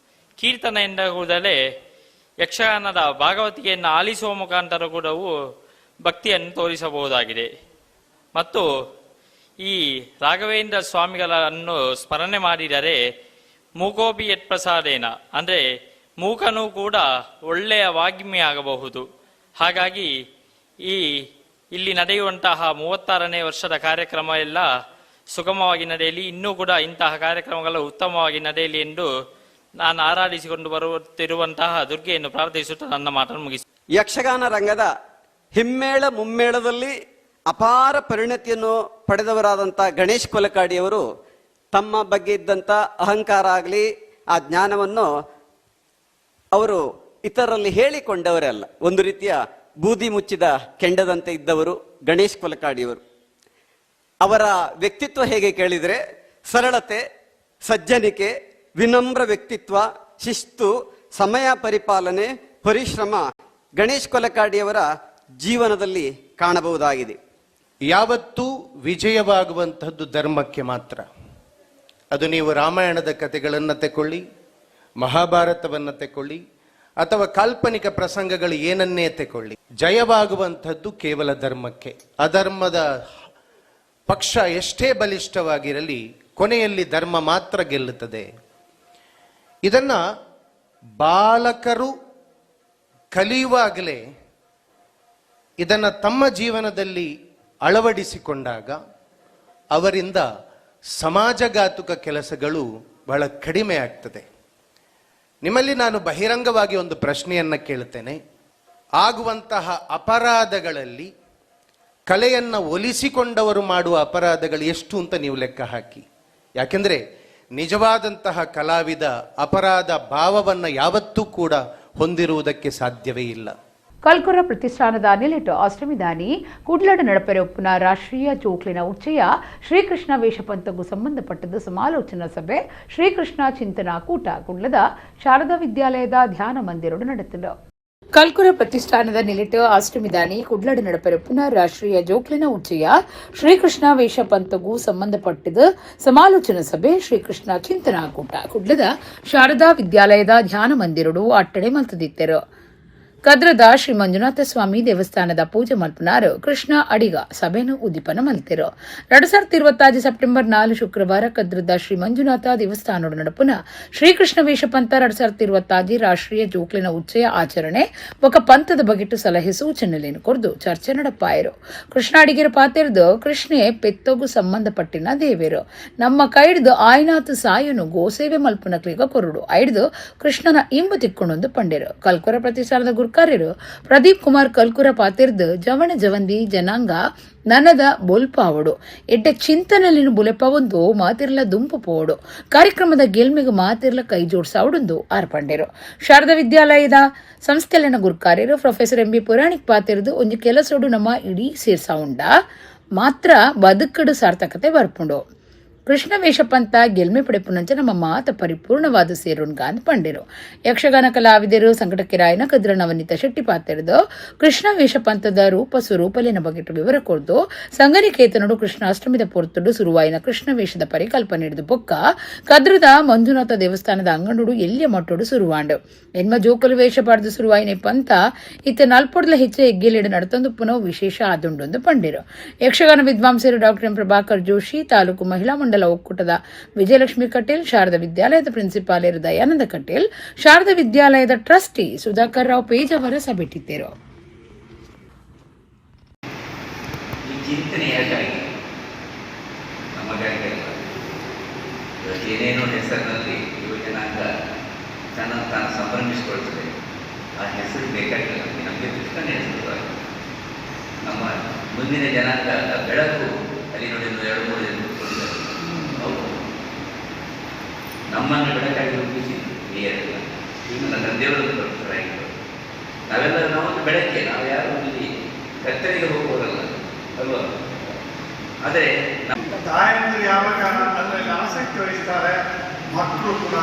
ಕೀರ್ತನ ಎಂದ ಕೂಡಲೇ ಯಕ್ಷಗಾನದ ಭಾಗವತಿಕೆಯನ್ನು ಆಲಿಸುವ ಮುಖಾಂತರ ಕೂಡವೂ ಭಕ್ತಿಯನ್ನು ತೋರಿಸಬಹುದಾಗಿದೆ. ಮತ್ತು ಈ ರಾಘವೇಂದ್ರ ಸ್ವಾಮಿಗಳನ್ನು ಸ್ಮರಣೆ ಮಾಡಿದರೆ ಮೂಕೋಪಿ ಯತ್ಪ್ರಸಾದೇನ, ಅಂದರೆ ಮೂಕನೂ ಕೂಡ ಒಳ್ಳೆಯ ವಾಗ್ಮಿ ಆಗಬಹುದು. ಹಾಗಾಗಿ ಈ ಇಲ್ಲಿ ನಡೆಯುವಂತಹ 36ನೇ ವರ್ಷದ ಕಾರ್ಯಕ್ರಮ ಎಲ್ಲ ಸುಗಮವಾಗಿ ನಡೆಯಲಿ, ಇನ್ನೂ ಕೂಡ ಇಂತಹ ಕಾರ್ಯಕ್ರಮಗಳು ಉತ್ತಮವಾಗಿ ನಡೆಯಲಿ ಎಂದು ನಾನು ಆರಾಧಿಸಿಕೊಂಡು ಬರುತ್ತಿರುವಂತಹ ದುರ್ಗೆಯನ್ನು ಪ್ರಾರ್ಥಿಸುತ್ತಾ ನನ್ನ ಮಾತನ್ನು ಮುಗಿಸಿ. ಯಕ್ಷಗಾನ ರಂಗದ ಹಿಮ್ಮೇಳ ಮುಮ್ಮೇಳದಲ್ಲಿ ಅಪಾರ ಪರಿಣತಿಯನ್ನು ಪಡೆದವರಾದಂಥ ಗಣೇಶ್ ಕೊಲಕಾಡಿಯವರು ತಮ್ಮ ಬಗ್ಗೆ ಇದ್ದಂಥ ಅಹಂಕಾರ ಆಗಲಿ, ಆ ಜ್ಞಾನವನ್ನು ಅವರು ಇತರರಲ್ಲಿ ಹೇಳಿಕೊಂಡವರೇ ಅಲ್ಲ. ಒಂದು ರೀತಿಯ ಬೂದಿ ಮುಚ್ಚಿದ ಕೆಂಡದಂತೆ ಇದ್ದವರು ಗಣೇಶ್ ಕೊಲಕಾಡಿಯವರು. ಅವರ ವ್ಯಕ್ತಿತ್ವ ಹೇಗೆ ಕೇಳಿದರೆ, ಸರಳತೆ, ಸಜ್ಜನಿಕೆ, ವಿನಮ್ರ ವ್ಯಕ್ತಿತ್ವ, ಶಿಸ್ತು, ಸಮಯ ಪರಿಪಾಲನೆ, ಪರಿಶ್ರಮ ಗಣೇಶ್ ಕೊಲಕಾಡಿಯವರ ಜೀವನದಲ್ಲಿ ಕಾಣಬಹುದಾಗಿದೆ. ಯಾವತ್ತೂ ವಿಜಯವಾಗುವಂತಹದ್ದು ಧರ್ಮಕ್ಕೆ ಮಾತ್ರ. ಅದು ನೀವು ರಾಮಾಯಣದ ಕಥೆಗಳನ್ನು ತಗೊಳ್ಳಿ, ಮಹಾಭಾರತವನ್ನು ತಗೊಳ್ಳಿ, ಅಥವಾ ಕಾಲ್ಪನಿಕ ಪ್ರಸಂಗಗಳು ಏನನ್ನೇ ತಗೊಳ್ಳಿ, ಜಯವಾಗುವಂಥದ್ದು ಕೇವಲ ಧರ್ಮಕ್ಕೆ. ಅಧರ್ಮದ ಪಕ್ಷ ಎಷ್ಟೇ ಬಲಿಷ್ಠವಾಗಿರಲಿ, ಕೊನೆಯಲ್ಲಿ ಧರ್ಮ ಮಾತ್ರ ಗೆಲ್ಲುತ್ತದೆ. ಇದನ್ನ ಬಾಲಕರು ಕಲಿಯುವಾಗಲೇ ಇದನ್ನು ತಮ್ಮ ಜೀವನದಲ್ಲಿ ಅಳವಡಿಸಿಕೊಂಡಾಗ ಅವರಿಂದ ಸಮಾಜಘಾತುಕ ಕೆಲಸಗಳು ಬಹಳ ಕಡಿಮೆ ಆಗ್ತದೆ. ನಿಮ್ಮಲ್ಲಿ ನಾನು ಬಹಿರಂಗವಾಗಿ ಒಂದು ಪ್ರಶ್ನೆಯನ್ನು ಕೇಳುತ್ತೇನೆ. ಆಗುವಂತಹ ಅಪರಾಧಗಳಲ್ಲಿ ಕಲೆಯನ್ನು ಒಲಿಸಿಕೊಂಡವರು ಮಾಡುವ ಅಪರಾಧಗಳು ಎಷ್ಟು ಅಂತ ನೀವು ಲೆಕ್ಕ ಹಾಕಿ. ಯಾಕೆಂದರೆ ನಿಜವಾದಂತಹ ಕಲಾವಿದ ಅಪರಾಧ ಭಾವವನ್ನು ಯಾವತ್ತೂ ಕೂಡ ಹೊಂದಿರುವುದಕ್ಕೆ ಸಾಧ್ಯವೇ ಇಲ್ಲ. ಕಲ್ಕುರ ಪ್ರತಿಷ್ಠಾನದ ನೆಲೆಟು ಅಷ್ಟಮಿದಾನಿ ಕುಡ್ಲಡ ನಡಪೆರೆ ಉಪ್ಪುನ ರಾಷ್ಟ್ರೀಯ ಜೋಕ್ಲಿನ ಉಚ್ಚಯ ಶ್ರೀಕೃಷ್ಣ ವೇಷಪಂಥಗೂ ಸಂಬಂಧಪಟ್ಟದ್ದು ಸಮಾಲೋಚನಾ ಸಭೆ ಶ್ರೀಕೃಷ್ಣ ಚಿಂತನಾ ಕೂಟ ಕುಡ್ಲದ ಶಾರದಾ ವಿದ್ಯಾಲಯದ ಧ್ಯಾನ ಮಂದಿರಡು ನಡೆಸಿತು. ಕಲ್ಕುರ ಪ್ರತಿಷ್ಠಾನದ ನೆಲೆಟು ಅಷ್ಟಮಿದಾನಿ ಕುಡ್ಲಡ ನಡಪೆರಪ್ಪುನ ರಾಷ್ಟ್ರೀಯ ಜೋಕ್ಲಿನ ಉಚ್ಚಯ ಶ್ರೀಕೃಷ್ಣ ವೇಷಪಂಥಗೂ ಸಂಬಂಧಪಟ್ಟಿದ್ದು ಸಮಾಲೋಚನಾ ಸಭೆ ಶ್ರೀಕೃಷ್ಣ ಚಿಂತನಾ ಕೂಟ ಕುಡ್ಲದ ಶಾರದಾ ವಿದ್ಯಾಲಯದ ಧ್ಯಾನ ಮಂದಿರಡು ಅಟ್ಟಣೆ ಮಲ್ತದಿತ್ತರು. ಕದ್ರದ ಶ್ರೀ ಮಂಜುನಾಥ ಸ್ವಾಮಿ ದೇವಸ್ಥಾನದ ಪೂಜೆ ಮಲ್ಪನಾರು ಕೃಷ್ಣ ಅಡಿಗ ಸಭೆನು ಉದ್ದೀಪನ ಮಲ್ತಿರು. 2026 ಸೆಪ್ಟೆಂಬರ್ 4 ಶುಕ್ರವಾರ ಕದ್ರದ ಶ್ರೀ ಮಂಜುನಾಥ ದೇವಸ್ಥಾನದ ನಡಪುನ ಶ್ರೀಕೃಷ್ಣ ವೇಷಪಂಥ 2026 ರಾಷ್ಟ್ರೀಯ ಜೋಕ್ಲಿನ ಉಚ್ಚಯ ಆಚರಣೆ ಬೊಕ ಪಂಥದ ಬಗೆಟ್ಟು ಸಲಹೆ ಸೂಚನೆಲೇನು ಕೊರ್ದು ಚರ್ಚೆ ನಡಪಾಯರು. ಕೃಷ್ಣ ಅಡಿಗೆರ ಪಾತೆರ್ದು ಕೃಷ್ಣೆ ಪೆತ್ತೊಗು ಸಂಬಂಧಪಟ್ಟಿನ ದೇವೇರು ನಮ್ಮ ಕೈಡ್ದು ಆಯ್ನಾಥ್ ಸಾಯನು ಗೋಸೇವೆ ಮಲ್ಪುನಕ್ಲಿಗ ಕೊರಡು ಐಡ್ದು ಕೃಷ್ಣನ ಇಂಬು ತಿಕ್ಕೊಂಡೊಂದು ಪಂಡೆರು. ಕಲ್ಕುರ ಪ್ರತಿಷ್ಠಾನದ ಗುರ್ಕಾರ್ಯರು ಪ್ರದೀಪ್ ಕುಮಾರ್ ಕಲ್ಕುರ ಪಾತಿರ್ದು ಜವಣ ಜವಂದಿ ಜನಾಂಗ ನನದ ಬೊಲ್ಪಾವಡು ಎಡ್ಡೆ ಚಿಂತನಲ್ಲಿನ ಬುಲೆಪವೊಂದು ಮಾತಿರ್ಲ ದುಂಪು ಪೋವಡು ಕಾರ್ಯಕ್ರಮದ ಗೆಲ್ಮೆಗೆ ಮಾತಿರ್ಲ ಕೈ ಜೋಡಿಸಾವಡೊಂದು ಆರ್ಪಂಡೆರು. ಶಾರದಾ ವಿದ್ಯಾಲಯದ ಸಂಸ್ಥೆಲಿನ ಗುರ್ಕಾರ್ಯರು ಪ್ರೊಫೆಸರ್ ಎಂ.ಬಿ. ಪುರಾಣಿಕ್ ಪಾತಿರ್ದು ಒಂಜಿ ಕೆಲಸೋಡು ನಮ್ಮ ಇಡೀ ಸೇರ್ಸಾವುಂಡ ಮಾತ್ರ ಬದುಕಡು ಸಾರ್ಥಕತೆ ಬರ್ಪುಂಡು. ಕೃಷ್ಣ ವೇಷಪಂಥ ಗೆಲ್ಮೆ ಪಡೆಪುನಂಚ ನಮ್ಮ ಮಾತ ಪರಿಪೂರ್ಣವಾದ ಸೇರುಣ್ಗಾಂದ್ ಪಂಡೆರು. ಯಕ್ಷಗಾನ ಕಲಾವಿದರು ಸಂಕಟಕ್ಕಿರಾಯನ ಕದ್ರ ನವನೀತ ಶೆಟ್ಟಿ ಪಾತೆರೆದು ಕೃಷ್ಣ ವೇಷಪಂಥದ ರೂಪ ಸ್ವರೂಪಲಿನ ಬಗೆಟ್ಟು ವಿವರ ಕೊರ್ದು ಸಂಗನಿಕೇತನಡು ಕೃಷ್ಣಾಷ್ಟಮಿದ ಪೊರ್ತುಡು ಸುರುವಾಯಿನ ಕೃಷ್ಣ ವೇಷದ ಪರಿಕಲ್ಪನೆ ಹಿಡಿದು ಬೊಕ್ಕ ಕದ್ರದ ಮಂಜುನಾಥ ದೇವಸ್ಥಾನದ ಅಂಗಡುಡು ಎಲ್ಲಿಯ ಮಟ್ಟೋಡು ಸುರುವಾಂಡು ಎನ್ಮ ಜೋಕಲು ವೇಷ ಪಾಡ್ದು ಸುರುವಾಯಿನ ಪಂಥ ಇತ್ತ ನಲ್ಪೊಡ್ಲ ಹೆಚ್ಚು ಹೆಗ್ಗೆಲಿಡ ನಡತೊಂದು ಪುನಃ ವಿಶೇಷ ಆದುಂಡೊಂದು ಪಂಡಿರು. ಯಕ್ಷಗಾನ ವಿದ್ವಾಂಸರು ಡಾಕ್ಟರ್ ಎಂ ಪ್ರಭಾಕರ್ ಜೋಶಿ, ತಾಲೂಕು ಮಹಿಳಾ ಮಂಡಲ ಒಕ್ಕೂಟದ ವಿಜಯಲಕ್ಷ್ಮಿ ಕಟೀಲ್, ಶಾರದಾ ವಿದ್ಯಾಲಯದ ಪ್ರಿನ್ಸಿಪಾಲರು ದಯಾನಂದ ಕಟೀಲ್, ಶಾರದಾ ವಿದ್ಯಾಲಯದ ಟ್ರಸ್ಟಿ ಸುಧಾಕರ್ ರಾವ್ ಪೇಜಾವರ ಸಭೆಟ್ಟಿದ್ದರು. ಈ ಚಿಂತನೆ ಯಾಕಾಗಿ? ನಮಗಾಗಿ ಅಲ್ಲ. ಇವತ್ತು ಏನೇನೋ ಹೆಸರಿನಲ್ಲಿ ಯುವಜನಾಂಗ ತನ್ನನ್ನು ತಾನು ಸಂಭ್ರಮಿಸಿಕೊಳ್ತದೆ. ಆ ಹೆಸರು ಬೇಕಾಗಿಲ್ಲ ನಮಗೆ. ನಮಗೆ ಕೃಷ್ಣನ ಹೆಸರು ಸಾಕು. ನಮ್ಮ ಮುಂದಿನ ಜನಾಂಗ ಬೆಳಕು. ಅಲ್ಲಿ ನೋಡಿ, ಇನ್ನು 2-3 ಜನ ಕೂತ್ಕೊಂಡಿದ್ದಾರೆ. ಅವರು ನಮ್ಮನ್ನು ಬೆಳಕಾಗಿ ರೂಪಿಸಿದ್ರು ಹಿರಿಯರೆಲ್ಲ. ನನ್ನ ತಂದೆಯವರು ಪ್ರೊಫೆಸರ್. ನಾವೆಲ್ಲ ನಾವೊಂದು ಬೆಳಕೆ. ನಾವು ಯಾರು ಇಲ್ಲಿ ಕತ್ತಲಿಗೆ ಹೋಗುವವರಲ್ಲ, ಅಲ್ವಾ? ಆದರೆ ತಾಯಂದಿರು ಯಾವಾಗ ಅದರಲ್ಲಿ ಆಸಕ್ತಿ ವಹಿಸ್ತಾರೆ, ಮಕ್ಕಳು ಕೂಡ,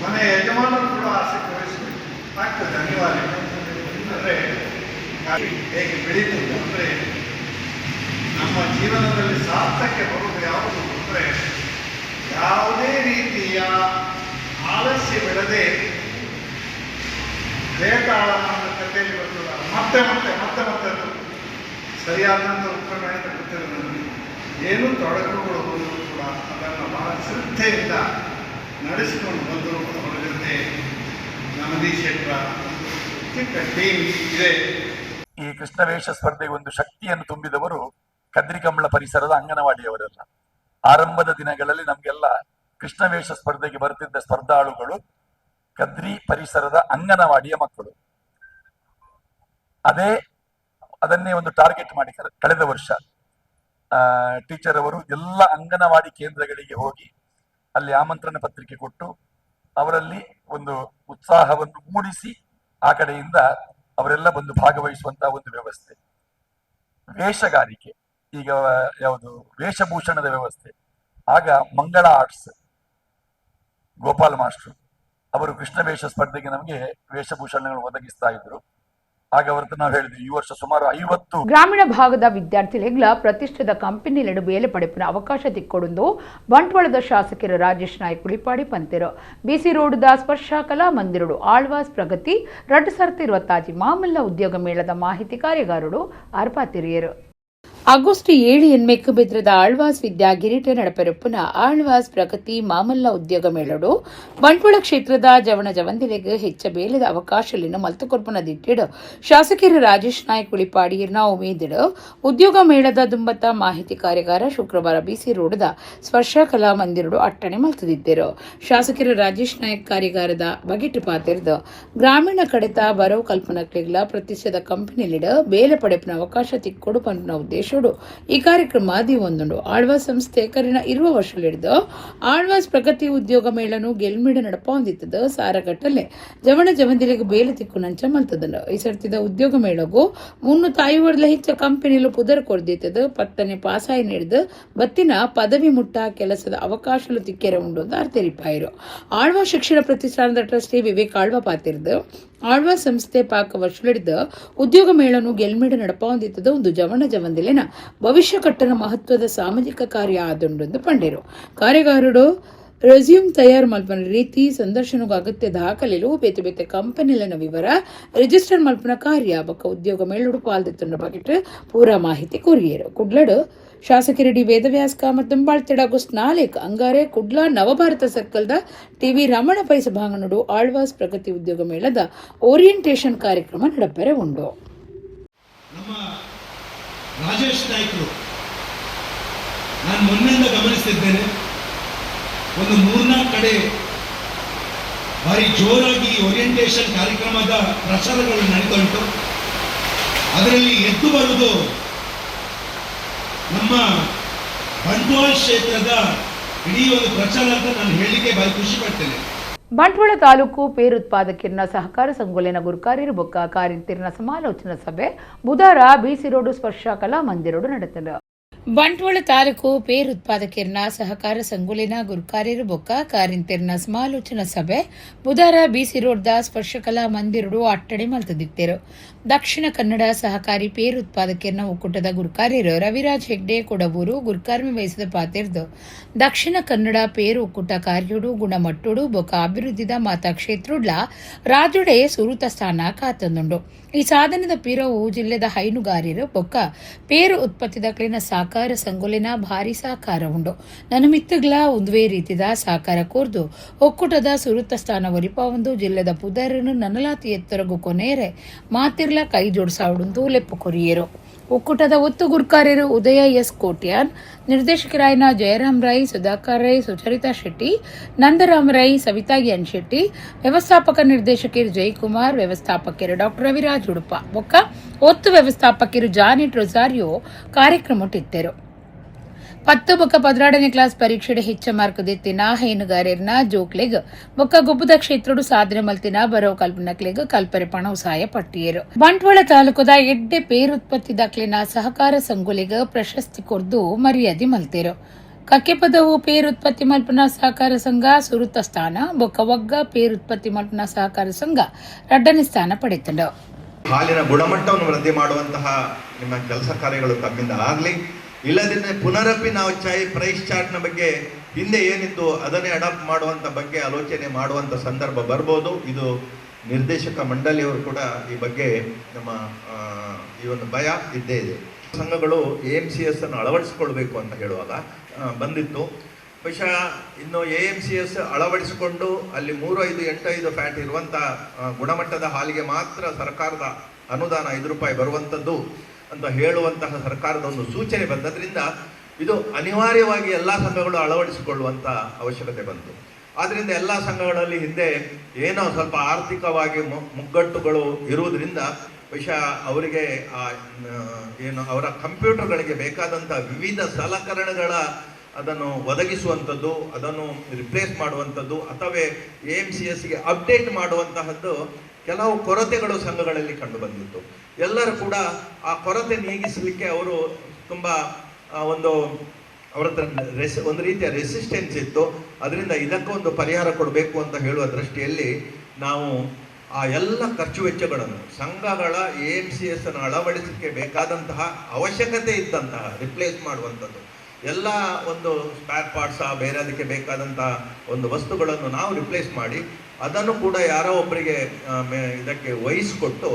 ಮನೆಯ ಯಜಮಾನರು ಕೂಡ ಆಸಕ್ತಿ ವಹಿಸಬೇಕು ಆಗ್ತದೆ ಅನಿವಾರ್ಯ. ಅಂದರೆ ಹೇಗೆ ಬೆಳೀತದೆ ಅಂದರೆ, ನಮ್ಮ ಜೀವನದಲ್ಲಿ ಸಾರ್ಥಕ್ಕೆ ಬರುವುದು ಯಾವುದು ಅಂದರೆ, ಯಾವುದೇ ರೀತಿಯ ಆಲಸ್ಯ ಬಿಡದೆ ಬೇತಾಳನ ಕಥೆಯಲ್ಲಿ ಬರ್ತದೆ, ಮತ್ತೆ ಮತ್ತೆ ಮತ್ತೆ ಮತ್ತೆ ಅದು ಸರಿಯಾದಂಥ ಉತ್ತರ ಹೇಳಿದ ಗೊತ್ತಿಲ್ಲ ನನಗೆ. ಏನು ತೊಡಕುಗಳು ಬಂದರೂ ಕೂಡ ಅದನ್ನು ಬಹಳ ಶ್ರದ್ಧೆಯಿಂದ ನಡೆಸಿಕೊಂಡು ಬಂದರು. ಅವರ ಜೊತೆ ನಮದಿ ಶೆಟ್ಟರ ಚಿಕ್ಕ ಟೀಮ್ ಇದೆ. ಈ ಕೃಷ್ಣವೇಷ ಸ್ಪರ್ಧೆಗೆ ಒಂದು ಶಕ್ತಿಯನ್ನು ತುಂಬಿದವರು ಕದ್ರಿಕಂಬಳ ಪರಿಸರದ ಅಂಗನವಾಡಿಯವರೆಲ್ಲ. ಆರಂಭದ ದಿನಗಳಲ್ಲಿ ನಮಗೆಲ್ಲ ಕೃಷ್ಣವೇಷ ಸ್ಪರ್ಧೆಗೆ ಬರ್ತಿದ್ದ ಸ್ಪರ್ಧಾಳುಗಳು ಕದ್ರಿ ಪರಿಸರದ ಅಂಗನವಾಡಿಯ ಮಕ್ಕಳು. ಅದನ್ನೇ ಒಂದು ಟಾರ್ಗೆಟ್ ಮಾಡಿ ಕಳೆದ ವರ್ಷ ಟೀಚರ್ ಅವರು ಎಲ್ಲ ಅಂಗನವಾಡಿ ಕೇಂದ್ರಗಳಿಗೆ ಹೋಗಿ ಅಲ್ಲಿ ಆಮಂತ್ರಣ ಪತ್ರಿಕೆ ಕೊಟ್ಟು ಅವರಲ್ಲಿ ಒಂದು ಉತ್ಸಾಹವನ್ನು ಮೂಡಿಸಿ ಆ ಕಡೆಯಿಂದ ಅವರೆಲ್ಲ ಬಂದು ಭಾಗವಹಿಸುವಂತಹ ಒಂದು ವ್ಯವಸ್ಥೆ. ವೇಷಗಾರಿಕೆ, ಈಗ ಯಾವುದು ವೇಷಭೂಷಣದ ವ್ಯವಸ್ಥೆ. ಆಗ ಮಂಗಳ ಆರ್ಟ್ಸ್ ಗೋಪಾಲ್ ಮಾಸ್ಟ್ರು ಅವರು ಕೃಷ್ಣ ವೇಷ ಸ್ಪರ್ಧೆಗೆ ನಮಗೆ ವೇಷಭೂಷಣಗಳು ಒದಗಿಸ್ತಾ ಇದ್ರು. ಆಗ ಅವರತ್ರ ನಾವು ಹೇಳಿದ್ವಿ, ಈ ವರ್ಷ ಸುಮಾರು 50 ಗ್ರಾಮೀಣ ಭಾಗದ ವಿದ್ಯಾರ್ಥಿಗಳ ಪ್ರತಿಷ್ಠಿತ ಕಂಪನಿಲೆಡು ಬೇಲೆ ಪಡೆಪಿನ ಅವಕಾಶ ತಿಕ್ಕೊಡೊಂದು ಬಂಟ್ವಾಳದ ಶಾಸಕರು ರಾಜೇಶ್ ನಾಯ್ಕ್ ಉಳಿಪಾಡಿ ಪಂತೆರು. ಬಿಸಿ ರೋಡ್ದ ಸ್ಪರ್ಶ ಕಲಾ ಮಂದಿರಡು ಆಳ್ವಾಸ್ ಪ್ರಗತಿ 2026 ಮಾಮಲ್ಲ ಉದ್ಯೋಗ ಮೇಳದ ಮಾಹಿತಿ ಕಾರ್ಯಗಾರರು ಆರ್ಪಾತಿರಿಯರು. ಆಗಸ್ಟ್ 7 ಎನ್ಮೆಕ್ಕು ಬೆದ್ರದ ಆಳ್ವಾಸ್ ವಿದ್ಯಾ ಗಿರಿಟ ನಡಪೆರಪ್ಪುನ ಆಳ್ವಾಸ್ ಪ್ರಗತಿ ಮಾಮಲ್ಲ ಉದ್ಯೋಗ ಮೇಳಡು ಬಂಟ್ವಾಳ ಕ್ಷೇತ್ರದ ಜವಣ ಜವಂದಿಲೆಗ್ ಹೆಚ್ಚ ಬೇಲೆದ ಅವಕಾಶಲಿನ ಮಲ್ತುಕೊರ್ಪುನ ದಿಟ್ಟಿಡು ಶಾಸಕರು ರಾಜೇಶ್ ನಾಯ್ಕ್ ಉಳಿಪಾಡಿ ಇರ್ನಾ ಉಮೇದಿಡು ಉದ್ಯೋಗ ಮೇಳದ ದುಂಬತ್ತ ಮಾಹಿತಿ ಕಾರ್ಯಾಗಾರ ಶುಕ್ರವಾರ ಬಿಸಿ ರೋಡದ ಸ್ಪರ್ಶ ಕಲಾ ಮಂದಿರಡು ಅಟ್ಟಣೆ ಮಲ್ತದಿದ್ದರು. ಶಾಸಕರು ರಾಜೇಶ್ ನಾಯ್ಕ್ ಕಾರ್ಯಾಗಾರದ ಬಗೆಟ್ ಪಾತಿರ್ದು ಗ್ರಾಮೀಣ ಕಡೆತ ಬರವು ಕಲ್ಪನಕ್ಲೆಗ್ಲ ಪ್ರತಿಷ್ಠಿತ ಕಂಪನಿಲಿಡ ಬೇಲೆ ಪಡೆಪಿನ ಅವಕಾಶ ತಿಕ್ಕೊಡು ಪನ್ಪುನ ಉದ್ದೇಶ ಉದ್ದೇಶೋಡು ಈ ಕಾರ್ಯಕ್ರಮ ದಿವೊಂದುಂಡು. ಆಳ್ವಾಸ್ ಸಂಸ್ಥೆ ಕರಿನ 20 ವರ್ಷಲಿಡ್ದು ಆಳ್ವಾಸ್ ಪ್ರಗತಿ ಉದ್ಯೋಗ ಮೇಳನು ಗೆಲ್ಮಿಡ ನಡಪೊಂದಿತ್ತದ ಸಾರಗಟ್ಟಲೆ ಜವಣ ಜವಂದಿಲೆಗ್ ಬೇಲೆ ತಿಕ್ಕುನಂಚ ಮಲ್ತದಂಡು. ಈ ಸರ್ತಿದ ಉದ್ಯೋಗ ಮೇಳಗು 350 ಹೆಚ್ಚ ಕಂಪನಿಲು ಪುದರ್ ಕೊರ್ದಿತ್ತದ 10ನೇ ಪಾಸಾಯಿ ನೀಡ್ದು ಬತ್ತಿನ ಪದವಿ ಮುಟ್ಟ ಕೆಲಸದ ಅವಕಾಶಲು ತಿಕ್ಕೆರೆ ಉಂಡು ಅಂತ ತೆರಿಪಾಯಿರು. ಆಳ್ವಾ ಶಿಕ್ಷಣ ಪ್ರತಿಷ್ಠಾನದ ಟ್ರಸ್ಟಿ ವಿವೇಕ್ ಆಳ್ವಾ ಪಾತಿರ್ದು ಆಳ್ವಾ ಸಂಸ್ಥೆ ಪಾಕ ವರ್ಷಲಿಡ್ದು ಉದ್ಯೋಗ ಮೇಳನು ಗೆಲ್ಮಿಡ ನಡಪೊಂದಿತ್ತದ ಒಂದು ಜವಣ ಜವಂದಿಲೆನ ಭವಿಷ್ಯ ಕಟ್ಟನ ಮಹತ್ವದ ಸಾಮಾಜಿಕ ಕಾರ್ಯ ಆದುಂಡು ಪಂಡೇರು. ಕಾರ್ಯಗಾರರು ರೆಸ್ಯೂಮ್ ತಯಾರು ಮಲ್ಪನ ರೀತಿ, ಸಂದರ್ಶನಗೂ ಅಗತ್ಯ ದಾಖಲೆಲು, ಬೇತೆ ಬೇತೆ ಕಂಪನಿಲನ ವಿವರ, ರಿಜಿಸ್ಟರ್ ಮಲ್ಪನ ಕಾರ್ಯ ಬೊಕ್ಕ ಉದ್ಯೋಗ ಮೇಳುಡು ಪಾಲ್ದೆತ್ತುಂಡ ಬಗೆಟ್ ಪೂರಾ ಮಾಹಿತಿ ಕೊರಿಯರು. ಕುಡ್ಲಡು ಶಾಸಕರು ಡಿ ವೇದವ್ಯಾಸ್ ಕಾಮತ್ ದುಂಬಾಳ್ತಿಡ ಆಗಸ್ಟ್ 4 ಅಂಗಾರೆ ಕುಡ್ಲ ನವಭಾರತ ಸರ್ಕಲ್ದ ಟಿವಿ ರಮಣ ಪೈ ಸಭಾಂಗಣಡು ಆಳ್ವಾಸ್ ಪ್ರಗತಿ ಉದ್ಯೋಗ ಮೇಳದ ಓರಿಯಂಟೇಷನ್ ಕಾರ್ಯಕ್ರಮ ನಡಪೆರೆ ಉಂಡು. ನಮ್ಮ ರಾಜೇಶ್ ನಾಯ್ಕರು ನಾನು ಮೊನ್ನೆಯಿಂದ ಗಮನಿಸ್ತಿದ್ದೇನೆ, ಒಂದು 3-4 ಕಡೆ ಭಾರಿ ಜೋರಾಗಿ ಓರಿಯಂಟೇಷನ್ ಕಾರ್ಯಕ್ರಮದ ಪ್ರಚಾರಗಳು ನಡೀತಾ ಉಂಟು. ಅದರಲ್ಲಿ ಎದ್ದು ಬರುವುದು ನಮ್ಮ ಬಂಟ್ವಾಳ ಕ್ಷೇತ್ರದ ಇಡೀ ಒಂದು ಪ್ರಚಾರ ಅಂತ ನಾನು ಹೇಳಲಿಕ್ಕೆ ಭಾರಿ ಖುಷಿ ಪಡ್ತೇನೆ. ಬಂಟ್ವಾಳ ತಾಲೂಕು ಪೇರುತ್ಪಾದಕಿರ್ನ ಸಹಕಾರ ಸಂಗೊಲೆನ ಗುರುಕಾರಿರು ಬೊಕ್ಕ ಕಾರಿಂತಿರ್ನ ಸಮಾಲೋಚನಾ ಸಭೆ ಬುಧಾರ ಬಿಸಿ ರೋಡು ಸ್ಪರ್ಶ ಕಲಾ ಮಂದಿರೋಡು ನಡೆತದ. ಬಂಟ್ವಾಳ ತಾಲೂಕು ಪೇರುತ್ಪಾದಕಿರ್ನ ಸಹಕಾರ ಸಂಗೊಲೆನ ಗುರುಕಾರಿರು ಬೊಕ್ಕ ಕಾರಿಂತಿರ್ನ ಸಮಾಲೋಚನಾ ಸಭೆ ಬುಧಾರ ಬಿಸಿ ರೋಡ್ದ ಸ್ಪರ್ಶಕಲಾ ಮಂದಿರಡು ಅಟ್ಟಡೆ ಮಲ್ತದಿತ್ತೇರು. ದಕ್ಷಿಣ ಕನ್ನಡ ಸಹಕಾರಿ ಪೇರುತ್ಪಾದಕಿರ್ನ ಒಕ್ಕೂಟದ ಗುರುಕಾರ್ಯರು ರವಿರಾಜ್ ಹೆಗ್ಡೆ ಕೊಡವೂರು ಗುರುಕಾರ್ಮಿ ವಹಿಸಿದ ಪಾತಿರ್ದು ದಕ್ಷಿಣ ಕನ್ನಡ ಪೇರು ಒಕ್ಕೂಟ ಕಾರ್ಯಡು ಗುಣಮಟ್ಟುಡು ಬೊಕ್ಕ ಅಭಿವೃದ್ಧಿದ ಮಾತಾ ಕ್ಷೇತ್ರುಡ್ಲ ರಾಜುಡೆ ಸುರುತ ಸ್ಥಾನ ಕಾತಂದುಂಡು. ಈ ಸಾಧನದ ಪಿರವು ಜಿಲ್ಲೆದ ಹೈನುಗಾರರು ಬೊಕ್ಕ ಪೇರು ಉತ್ಪತ್ತಿದಕ್ಲಿನ ಸಹಕಾರ ಸಂಗೊಲಿನ ಭಾರಿ ಸಹಕಾರ ಉಂಡು. ನನ್ನ ಮಿತ್ತುಗ್ಲ ಒಂದುವೇ ರೀತಿದ ಸಹಕಾರ ಕೋರ್ದು ಒಕ್ಕೂಟದ ಸುರುತ ಸ್ಥಾನ ಒರಿಪ ಒಂದು ಜಿಲ್ಲೆದ ಪುದರನು ನನಲಾತಿ ಎತ್ತರಗು ಕೊನೇರೆ ಮಾತಿರ್ಲ ಕೈ ಜೋಡಿಸಾವುಡುಂದು ಲೆಪ್ಪು ಕೊರಿಯರು. ಒಕ್ಕೂಟದ ಒತ್ತು ಗುರ್ಕಾರ್ಯರು ಉದಯ ಎಸ್ ಕೋಟ್ಯಾನ್, ನಿರ್ದೇಶಕರಾಯನ ಜಯರಾಮ್ ರೈ, ಸುಧಾಕರ್ ರೈ, ಸುಚರಿತಾ ಶೆಟ್ಟಿ, ನಂದರಾಮ್ ರೈ, ಸವಿತಾ ಎನ್ ಶೆಟ್ಟಿ, ವ್ಯವಸ್ಥಾಪಕ ನಿರ್ದೇಶಕರು ಜಯಕುಮಾರ್, ವ್ಯವಸ್ಥಾಪಕರು ಡಾಕ್ಟರ್ ರವಿರಾಜ್ ಉಡುಪ ಬೊಕ್ಕ ಒತ್ತು ವ್ಯವಸ್ಥಾಪಕರು ಜಾನೆಟ್ ರೊಸಾರಿಯೋ ಕಾರ್ಯಕ್ರಮ ಇತ್ತೆರು. 10 ಬೊಕ್ಕ 12ನೇ ಕ್ಲಾಸ್ ಪರೀಕ್ಷೆಡ್ ಹೆಚ್ಚ ಮಾರ್ಕ್ ದೆತ್ತಿನ ಹೈನುಗಾರೆರ್ನ ಜೋಕ್ಲೆಗ್ ಬೊಕ್ಕ ಗೊಬ್ಬುದ ಕ್ಷೇತ್ರಡು ಸಾಧನೆ ಮಲ್ತಿನ ಬರವು ಕಲ್ಪನಕ್ಲೆಗ್ ಕಲ್ಪರೆ ಪಣವು ಸಹಾಯ ಪಟ್ಟಿಯರು. ಬಂಟ್ವಾಳ ತಾಲೂಕುದ ಎಡ್ಡೆ ಪೇರುತ್ಪತ್ತಿ ದಾಖಲಿನ ಸಹಕಾರ ಸಂಗೊಲೆಗ್ ಪ್ರಶಸ್ತಿ ಕೊರ್ದು ಮರ್ಯಾದೆ ಮಲ್ತೇರು. ಕಕ್ಕೆಪದವು ಪೇರುತ್ಪತ್ತಿ ಮಲ್ಪನ ಸಹಕಾರ ಸಂಘ ಸುರುತ ಸ್ಥಾನ ಬೊಕ್ಕ ವಗ್ಗ ಪೇರುತ್ಪತ್ತಿ ಮಲ್ಪನ ಸಹಕಾರ ಸಂಘ 2ನೇ ಸ್ಥಾನ ಪಡೆತಂಡು. ಹಾಲಿನ ಗುಣಮಟ್ಟವನ್ನು ವೃದ್ಧಿ ಮಾಡುವಂತಹ ನಿಮ್ಮ ಕೆಲಸ ಕಾರ್ಯಗಳು ತಮ್ಮಿಂದ ಆಗಲಿ. ಇಲ್ಲದಿದ್ದರೆ ಪುನರಪಿ ನಾವು ಚಾಯ್ ಪ್ರೈಸ್ ಚಾರ್ಟ್ನ ಬಗ್ಗೆ ಹಿಂದೆ ಏನಿತ್ತು ಅದನ್ನೇ ಅಡಾಪ್ಟ್ ಮಾಡುವಂಥ ಬಗ್ಗೆ ಆಲೋಚನೆ ಮಾಡುವಂಥ ಸಂದರ್ಭ ಬರ್ಬೋದು. ಇದು ನಿರ್ದೇಶಕ ಮಂಡಳಿಯವರು ಕೂಡ ಈ ಬಗ್ಗೆ ನಮ್ಮ ಈ ಒಂದು ಭಯ ಇದ್ದೇ ಇದೆ. ಸಂಘಗಳು ಎಎಂಸಿಎಸ್ ಅನ್ನು ಅಳವಡಿಸಿಕೊಳ್ಬೇಕು ಅಂತ ಹೇಳುವಾಗ ಬಂದಿತ್ತು. ಬಹುಶಃ ಇನ್ನು ಎಎಂಸಿಎಸ್ ಅಳವಡಿಸಿಕೊಂಡು ಅಲ್ಲಿ 3, 5, 8, 5 ಫ್ಯಾಟ್ ಇರುವಂಥ ಗುಣಮಟ್ಟದ ಹಾಲಿಗೆ ಮಾತ್ರ ಸರ್ಕಾರದ ಅನುದಾನ 5 ರೂಪಾಯಿ ಬರುವಂಥದ್ದು ಅಂತ ಹೇಳುವಂತಹ ಸರ್ಕಾರದ ಒಂದು ಸೂಚನೆ ಬಂದದ್ರಿಂದ ಇದು ಅನಿವಾರ್ಯವಾಗಿ ಎಲ್ಲ ಸಂಘಗಳು ಅಳವಡಿಸಿಕೊಳ್ಳುವಂಥ ಅವಶ್ಯಕತೆ ಬಂತು. ಆದ್ದರಿಂದ ಎಲ್ಲ ಸಂಘಗಳಲ್ಲಿ ಹಿಂದೆ ಏನೋ ಸ್ವಲ್ಪ ಆರ್ಥಿಕವಾಗಿ ಮುಗ್ಗಟ್ಟುಗಳು ಇರುವುದರಿಂದ ಬಹುಶಃ ಅವರಿಗೆ ಏನು ಅವರ ಕಂಪ್ಯೂಟರ್ಗಳಿಗೆ ಬೇಕಾದಂಥ ವಿವಿಧ ಸಲಕರಣೆಗಳ ಅದನ್ನು ಒದಗಿಸುವಂಥದ್ದು, ಅದನ್ನು ರಿಪ್ಲೇಸ್ ಮಾಡುವಂಥದ್ದು ಅಥವಾ ಎಎಂಸಿಎಸ್ಗೆ ಅಪ್ಡೇಟ್ ಮಾಡುವಂತಹದ್ದು ಕೆಲವು ಕೊರತೆಗಳು ಸಂಘಗಳಲ್ಲಿ ಕಂಡು ಬಂದಿತ್ತು. ಎಲ್ಲರೂ ಕೂಡ ಆ ಕೊರತೆ ನೀಗಿಸಲಿಕ್ಕೆ ಅವರು ತುಂಬ ಒಂದು ಅವರ ಹತ್ರ ಒಂದು ರೀತಿಯ ರೆಸಿಸ್ಟೆನ್ಸ್ ಇತ್ತು. ಅದರಿಂದ ಇದಕ್ಕೊಂದು ಪರಿಹಾರ ಕೊಡಬೇಕು ಅಂತ ಹೇಳುವ ದೃಷ್ಟಿಯಲ್ಲಿ ನಾವು ಆ ಎಲ್ಲ ಖರ್ಚು ವೆಚ್ಚಗಳನ್ನು ಸಂಘಗಳ ಎಎಂಸಿಎಸ್ ಅನ್ನು ಅಳವಡಿಸಲಿಕ್ಕೆ ಬೇಕಾದಂತಹ ಅವಶ್ಯಕತೆ ಇದ್ದಂತಹ ರಿಪ್ಲೇಸ್ ಮಾಡುವಂಥದ್ದು ಎಲ್ಲ ಒಂದು ಸ್ಪೇರ್ ಪಾರ್ಟ್ಸ್ ಬೇರೆ ಅದಕ್ಕೆ ಬೇಕಾದಂತಹ ಒಂದು ವಸ್ತುಗಳನ್ನು ನಾವು ರಿಪ್ಲೇಸ್ ಮಾಡಿ ಅದನ್ನು ಕೂಡ ಯಾರೋ ಒಬ್ಬರಿಗೆ ಇದಕ್ಕೆ ವಹಿಸಿಕೊಟ್ಟು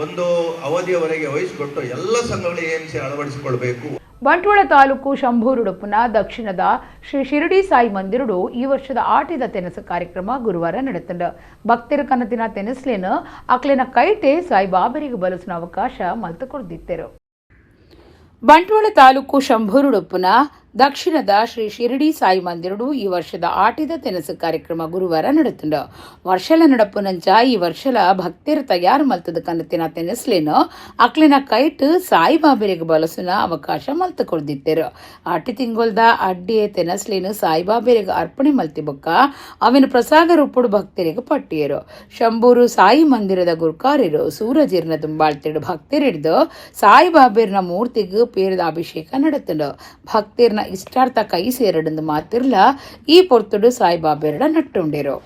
ಒಂದು ಅವಧಿಯವರೆಗೆ ವಹಿಸಿಕೊಟ್ಟು ಎಲ್ಲ ಸಂಘಗಳು ಎಎಂಸಿ ಅಳವಡಿಸಿಕೊಳ್ಬೇಕು. ಬಂಟ್ವಾಳ ತಾಲೂಕು ಶಂಭೂರುಡುಪುನ ದಕ್ಷಿಣದ ಶ್ರೀ ಶಿರಡಿ ಸಾಯಿ ಮಂದಿರುಡು ಈ ವರ್ಷದ ಆಟಿದ ತೆನಸು ಕಾರ್ಯಕ್ರಮ ಗುರುವಾರ ನಡೆತಂಡ. ಭಕ್ತರ ಕನತಿನ ತೆನಸ್ಲೇನ ಅಕ್ಲೆನ ಕೈಟೆ ಸಾಯಿಬಾಬರಿಗೆ ಬಲಸುನ ಅವಕಾಶ ಮಲ್ತು ಕೊಡ್ದಿತ್ತೆರು. ಬಂಟ್ವಾಳ ತಾಲೂಕು ಶಂಭೂರುಡುಪ್ಪುನ ದಕ್ಷಿಣದ ಶ್ರೀ ಶಿರಡಿ ಸಾಯಿ ಮಂದಿರಡು ಈ ವರ್ಷದ ಆಟಿದ ತೆನಸು ಕಾರ್ಯಕ್ರಮ ಗುರುವಾರ ನಡತುಂಡು. ವರ್ಷಲ ನಡಪುನಂಚ ಈ ವರ್ಷಲ ಭಕ್ತರ ತಯಾರು ಮಲ್ತದ ಕನತಿನ ತೆನಸ್ಲೇನು ಅಕ್ಲಿನ ಕೈಟ್ ಸಾಯಿಬಾಬೆರೆಗ್ ಬಲಸುನ ಅವಕಾಶ ಮಲ್ತು ಕೊರ್ದಿತ್ತೆರು. ಆಟಿ ತಿಂಗೊಲ್ದ ಅಡ್ಡಿ ತೆನಸ್ಲೇನು ಸಾಯಿಬಾಬೆರೆಗ್ ಅರ್ಪಣೆ ಮಲ್ತಿ ಬೊಕ್ಕ ಅವಿನ ಪ್ರಸಾದ ರೂಪುಡು ಭಕ್ತರಿಗೆ ಪಟ್ಟಿಯರು. ಶಂಬೂರು ಸಾಯಿ ಮಂದಿರದ ಗುರುಕಾರ್ಯರು ಸೂರಜೀರ್ಣ ದುಂಬಾಳ್ತಿಡು ಭಕ್ತರಿಡ್ದು ಸಾಯಿಬಾಬೆರ್ನ ಮೂರ್ತಿಗ್ ಪೇರದ ಅಭಿಷೇಕ ನಡತುಂಡು. ಭಕ್ತರ್ನ ಇಷ್ಟಾರ್ಥ ಕೈ ಸೇರಡಂದು ಮಾತಿರ್ಲ ಈ ಪೊರ್ತುಡು ಸಾಯಿಬಾಬೆರಡ ನಟ್ಟುಂಡಿರು.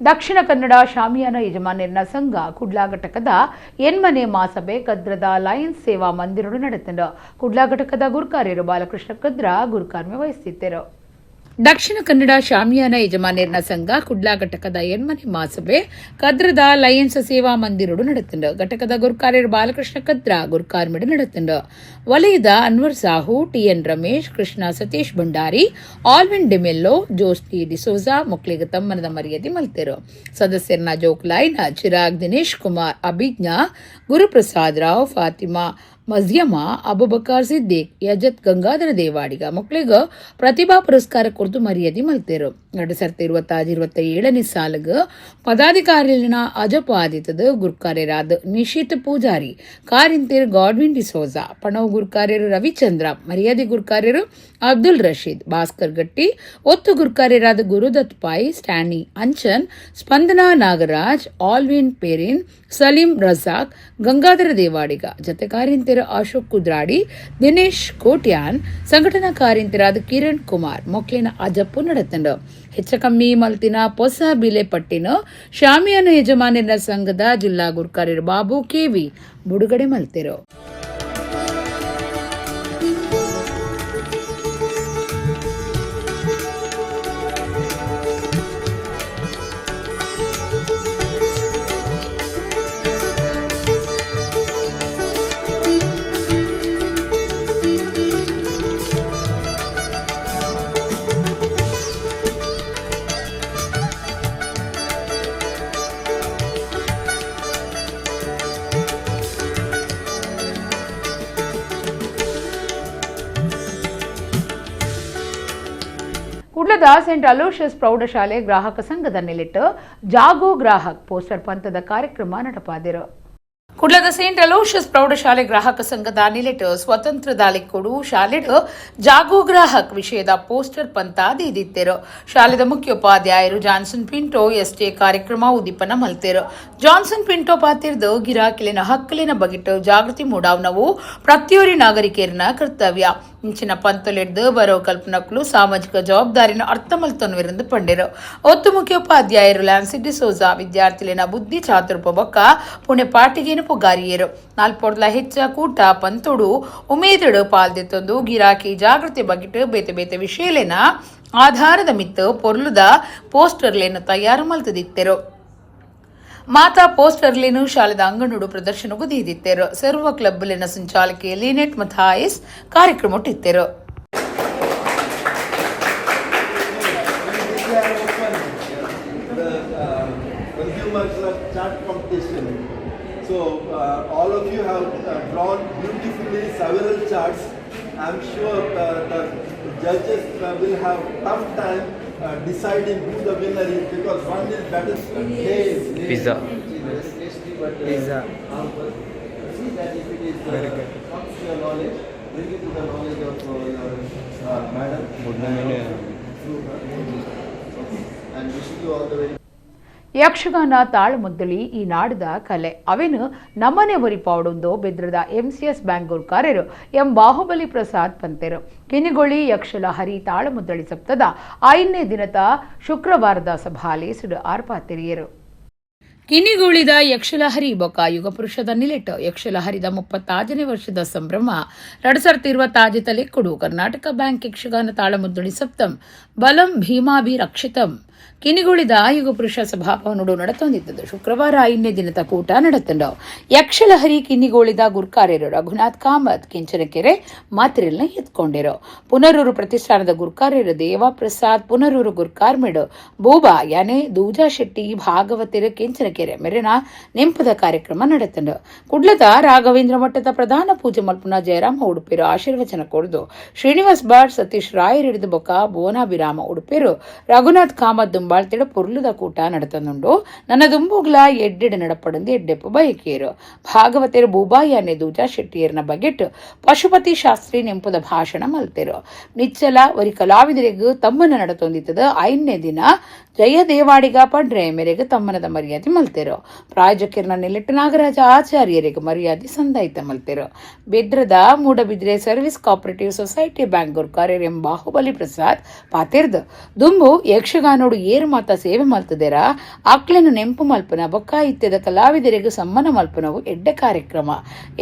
ದಕ್ಷಿಣ ಕನ್ನಡ ಶಾಮಿಯಾನ ಯಜಮಾನರ್ನ ಸಂಘ ಕುಡ್ಲ ಘಟಕದ ಎನ್ಮನೆ ಮಾಸಭೆ ಕದ್ರದ ಲಯನ್ಸ್ ಸೇವಾ ಮಂದಿರಡು ನಡೆತಂಡು. ಕುಡ್ಲ ಘಟಕದ ಗುರುಕಾರ್ಯರು ಬಾಲಕೃಷ್ಣ ಕದ್ರ ಗುರುಕಾರ್ಮೆ ವಹಿಸುತ್ತಿದ್ದರು. ದಕ್ಷಿಣ ಕನ್ನಡ ಶಾಮಿಯಾನ ಯಜಮಾನರ್ನ ಸಂಘ ಕುಡ್ಲ ಘಟಕದ ಎನ್ಮನೆ ಮಾಸಭೆ ಕದ್ರದ ಲಯನ್ಸ್ ಸೇವಾ ಮಂದಿರಡು ನಡೆತಂಡು. ಘಟಕದ ಗುರುಕಾರ್ಯರು ಬಾಲಕೃಷ್ಣ ಕದ್ರ ಗುರುಕಾರ್ಮಿಡು ನಡೆತಂಡು. ವಲಯದ ಅನ್ವರ್ ಸಾಹು, ಟಿಎನ್ ರಮೇಶ್, ಕೃಷ್ಣ ಸತೀಶ್ ಭಂಡಾರಿ, ಆಲ್ವಿನ್ ಡಿಮೆಲ್ಲೋ, ಜೋಸ್ಟಿ ಡಿಸೋಜಾ ಮಕ್ಕಳಿಗೆ ತಮ್ಮನದ ಮರ್ಯಾದೆ ಮಲ್ತೆರು. ಸದಸ್ಯರನ್ನ ಜೋಕ್ಲೈನ್ ಚಿರಾಗ್ ದಿನೇಶ್ ಕುಮಾರ್, ಅಭಿಜ್ಞಾ ಗುರುಪ್ರಸಾದ್ ರಾವ್, ಫಾತಿಮಾ ಮಸ್ಯಮ, ಅಬುಬಕರ್ ಸಿದ್ದಿಕ್, ಯಜತ್ ಗಂಗಾಧರ ದೇವಾಡಿಗ ಮಕ್ಕಳಿಗೆ ಪ್ರತಿಭಾ ಪುರಸ್ಕಾರ ಕೊರತು ಮರ್ಯಾದೆ ಮಲ್ತೇರು. 2026-27 ಸಾಲಿಗೆ ಪದಾಧಿಕಾರಿನ ಅಜಪಾದಿತದ ಗುರುಕಾರ್ಯರಾದ ನಿಶಿತ್ ಪೂಜಾರಿ, ಕಾರಿಂತೇರು ಗಾಡ್ವಿನ್ ಡಿಸೋಜಾ, ಪಣವು ಗುರುಕಾರ್ಯರು ರವಿಚಂದ್ರ, ಮರ್ಯಾದೆ ಗುರುಕಾರ್ಯರು ಅಬ್ದುಲ್ ರಶೀದ್, ಭಾಸ್ಕರ್ ಗಟ್ಟಿ, ಒತ್ತು ಗುರುಕಾರ್ಯರಾದ ಗುರುದತ್ ಪಾಯ್, ಸ್ಟ್ಯಾನಿ ಅಂಚನ್, ಸ್ಪಂದನಾ ನಾಗರಾಜ್, ಆಲ್ವಿನ್ ಪೇರಿನ್, ಸಲೀಂ ರಜಾಕ್, ಗಂಗಾಧರ ದೇವಾಡಿಗ, ಜತೆ ಕಾರಿಂತೇರು ಅಶೋಕ್ ಕುದ್ರಾಡಿ, ದಿನೇಶ್ ಕೋಟ್ಯಾನ್, ಸಂಘಟನಾ ಕಾರ್ಯಂತರಾದ ಕಿರಣ್ ಕುಮಾರ್ ಮಕ್ಕಳಿನ ಅಜಪ್ಪು ನಡೆತಂಡು. ಹೆಚ್ಚ ಕಮ್ಮಿ ಮಲ್ತಿನ ಹೊಸ ಬಿಲೆ ಪಟ್ಟಿನ ಶಾಮಿಯಾನ ಯಜಮಾನರ ಸಂಘದ ಜಿಲ್ಲಾ ಗುರುಕಾರ್ಯರು ಬಾಬು ಕೆವಿ ಬಿಡುಗಡೆ ಮಲ್ತಿರು. ಕುಡ್ಲದ ಸೆಂಟ್ ಅಲೋಷಿಯಸ್ ಪ್ರೌಢಶಾಲೆ ಗ್ರಾಹಕ ಸಂಘದ ನೆಲೆಟ್ಟು ಜಾಗೋ ಗ್ರಾಹಕ್ ಪೋಸ್ಟರ್ ಪಂಥದ ಕಾರ್ಯಕ್ರಮ ನಡಪಾದಿರು. ಕುಡ್ಲದ ಸೆಂಟ್ ಅಲೋಷಿಯಸ್ ಪ್ರೌಢಶಾಲೆ ಗ್ರಾಹಕ ಸಂಘದ ನಿಲೆಟ್ ಸ್ವತಂತ್ರ ದಾಲಿಕೊಡು ಶಾಲೆಡ್ ಜಾಗೋ ಗ್ರಾಹಕ್ ವಿಷಯದ ಪೋಸ್ಟರ್ ಪಂತ ದೀದಿತ್ತೆರು. ಶಾಲೆದ ಮುಖ್ಯೋಪಾಧ್ಯಾಯರು Johnson Pinto SJ ಕಾರ್ಯಕ್ರಮ ಉದ್ದೀಪನ ಮಲ್ತೇರು. ಜಾನ್ಸನ್ ಪಿಂಟೋ ಪಾತಿರ್ದು ಗಿರಾಕಿಲಿನ ಹಕ್ಕಲಿನ ಬಗಿಟ್ಟು ಜಾಗೃತಿ ಮೂಡಾವ್ನವು ಪ್ರತಿಯೊರಿ ನಾಗರಿಕರಿನ ಕರ್ತವ್ಯ. ಇಂಚಿನ ಪಂತೊಲೆಡ್ದು ಬರೋ ಕಲ್ಪನಕ್ಲು ಸಾಮಾಜಿಕ ಜವಾಬ್ದಾರಿನ ಅರ್ಥ ಮಲ್ತೊನ್ವಿರಂದು ಪಂಡಿರು. ಒತ್ತು ಮುಖ್ಯೋಪಾಧ್ಯಾಯರು ಲ್ಯಾನ್ಸಿ ಡಿಸೋಜಾ ವಿದ್ಯಾರ್ಥಿಲಿನ ಬುದ್ಧಿ ಚಾತುರ್ಪ ಬೊಕ್ಕ ಪುಣೆ ಪಾಟಿಗೇನು ಪುಗಾರಿಯರು. ನಾಲ್ಪೊಡ್ಲ ಹೆಚ್ಚ ಕೂಟ ಪಂತೊಡು ಉಮೇದಡು ಪಾಲ್ದೆತ್ತೊಂದು ಗಿರಾಕಿ ಜಾಗೃತಿ ಬಗಿಟ್ಟು ಬೇತೆ ಬೇತೆ ವಿಷಯಲೇನ ಆಧಾರದ ಮಿತ್ತು ಪೊರ್ಲುದ ಪೋಸ್ಟರ್ಲೇನು ತಯಾರು ಮಲ್ತದಿತ್ತೆರು. ಮಾತಾ ಪೋಸ್ಟರ್ಲೇನು ಶಾಲೆದ ಅಂಗಣುಡು ಪ್ರದರ್ಶನಗೂ ದೀದಿತ್ತೇರು. ಸರ್ವ ಕ್ಲಬ್ಲಿನ ಸಂಚಾಲಕಿ ಲೀನೆಟ್ ಮಥಾಯಿಸ್ ಕಾರ್ಯಕ್ರಮ ಇಟ್ಟಿತ್ತೇರು. So all of you have drawn beautifully several charts. I'm sure the judges will have tough time deciding who the winner is, because one is better. Pizza. Tasty, but Pizza. Harmful. See that if it is comes to your knowledge, bring it to the knowledge of your madam. And wishing you all the very. Yakshagana Talamaddale ಈ ನಾಡದ ಕಲೆ ಅವೇನು ನಮ್ಮನೆ ಒರಿಪಾವಡೊಂದು ಬೆದ್ರದ MCS bank ಗುರ್ಕಾರರು M Bahubali Prasad ಪಂತೆರು. Kinnigoli ಯಕ್ಷಲಹರಿ ತಾಳಮದ್ದಳಿ ಸಪ್ತದ 5ನೇ ದಿನದ ಶುಕ್ರವಾರದ ಸಭಾಲೆ ಸುಡು ಆರ್ಪಾತೆರಿಯರು. ಕಿನ್ನಿಗೋಳಿದ ಯಕ್ಷಲಹರಿ ಬೊಕ ಯುಗಪುರುಷದ ನಿಲೆಟ್ ಯಕ್ಷಲಹರಿದ 36ನೇ ವರ್ಷದ ಸಂಭ್ರಮ 2026 ತಲೆಕ್ಕುಡು ಕರ್ನಾಟಕ ಬ್ಯಾಂಕ್ ಯಕ್ಷಗಾನ ತಾಳಮದ್ದಳಿ ಸಪ್ತಂ ಬಲಂ ಭೀಮಾಭಿ ರಕ್ಷಿತಂ ಕಿನ್ನಿಗೋಳಿದ ಯುಗಪುರುಷ ಸಭಾಭವನೋಡು ನಡತೊಂದಿದ್ದದು. ಶುಕ್ರವಾರ 5ನೇ ದಿನದ ಕೂಟ ನಡತಂಡು. ಯಕ್ಷಲಹರಿ ಕಿನ್ನಿಗೋಳಿದ ಗುರ್ಕಾರ್ಯರು ರಘುನಾಥ್ ಕಾಮತ್ ಕೆಂಚನಕೆರೆ ಮಾತ್ರೆಲ್ಲ ಎತ್ಕೊಂಡಿರು. ಪುನರೂರು ಪ್ರತಿಷ್ಠಾನದ ಗುರ್ಕಾರ್ಯರು ದೇವಾಪ್ರಸಾದ್ ಪುನರೂರು ಗುರ್ಕಾರ್ಮೆಡು ಬೋಬಾ ಯಾನೆ ದೂಜಾ ಶೆಟ್ಟಿ ಭಾಗವತಿರು ಕೆಂಚನಕೆರೆ ಮೆರೆನ ನೆಂಪದ ಕಾರ್ಯಕ್ರಮ ನಡತಂಡು. ಕುಡ್ಲದ ರಾಘವೇಂದ್ರ ಮಠದ ಪ್ರಧಾನ ಪೂಜೆ ಮಲ್ಪುನ ಜಯರಾಮ ಉಡುಪಿರು ಆಶೀರ್ವಚನ ಕೊಡದು ಶ್ರೀನಿವಾಸ್ ಭಟ್ ಸತೀಶ್ ರಾಯರ್ ಹಿಡಿದು ಬೊಕ್ಕ ಭುವನಾಭಿರಾಮ ಉಡುಪಿರು ರಘುನಾಥ್ ಕಾಮತ್ ದುಂಬಾಳ್ತಿಡ ಪೊರ್ಲುದ ಕೂಟ ನಡತನುಂಡು. ನನ್ನ ದುಂಬುಗ್ಲ ಎಡ್ಡೆಡ್ ನಡಪಡಂದು ಎಡ್ಡೆಪ್ಪು ಬಯಕೇರು. ಭಾಗವತರು ಬೂಬಾಯಾನೆ ದೂಜಾ ಶೆಟ್ಟಿಯರ್ನ ಬಗೆಟ್ ಪಶುಪತಿ ಶಾಸ್ತ್ರಿ ನೆಂಪುದ ಭಾಷಣ ಮಲ್ತೆರು. ನಿಚ್ಚಲ ಒರಿ ಕಲಾವಿದರಿಗೂ ತಮ್ಮನ ನಡತೊಂದಿತ್ತದ 5ನೇ ದಿನ ಜಯ ದೇವಾಡಿಗ ಪಡ್ರೆ ಮೇರೆಗೆ ತಮ್ಮನದ ಮರ್ಯಾದೆ ಮಲ್ತೆರು. ಪ್ರಾಯೋಜಕರ್ನ ನೆಲೆಟ್ಟು ನಾಗರಾಜ ಆಚಾರ್ಯರಿಗೆ ಮರ್ಯಾದೆ ಸಂದಾಯಿತ ಮಲ್ತೆರು. ಬೆದ್ರದ Moodbidri service cooperative society bank ಗುರ್ಕಾರ್ಯರ್ M Bahubali Prasad ಪಾತೆರ್ದು ದುಂಬು ಯಕ್ಷಗಾನೋಡು ಏರು ಮಾತ ಸೇವೆ ಮಲ್ತದೇರ ಅಕ್ಲೆನು ನೆಂಪು ಮಲ್ಪನ ಬೊಕ್ಕ ಇತ್ಯದ ಕಲಾವಿದರಿಗೆ ಸಮ್ಮಾನ ಮಲ್ಪನವು ಎಡ್ಡೆ ಕಾರ್ಯಕ್ರಮ.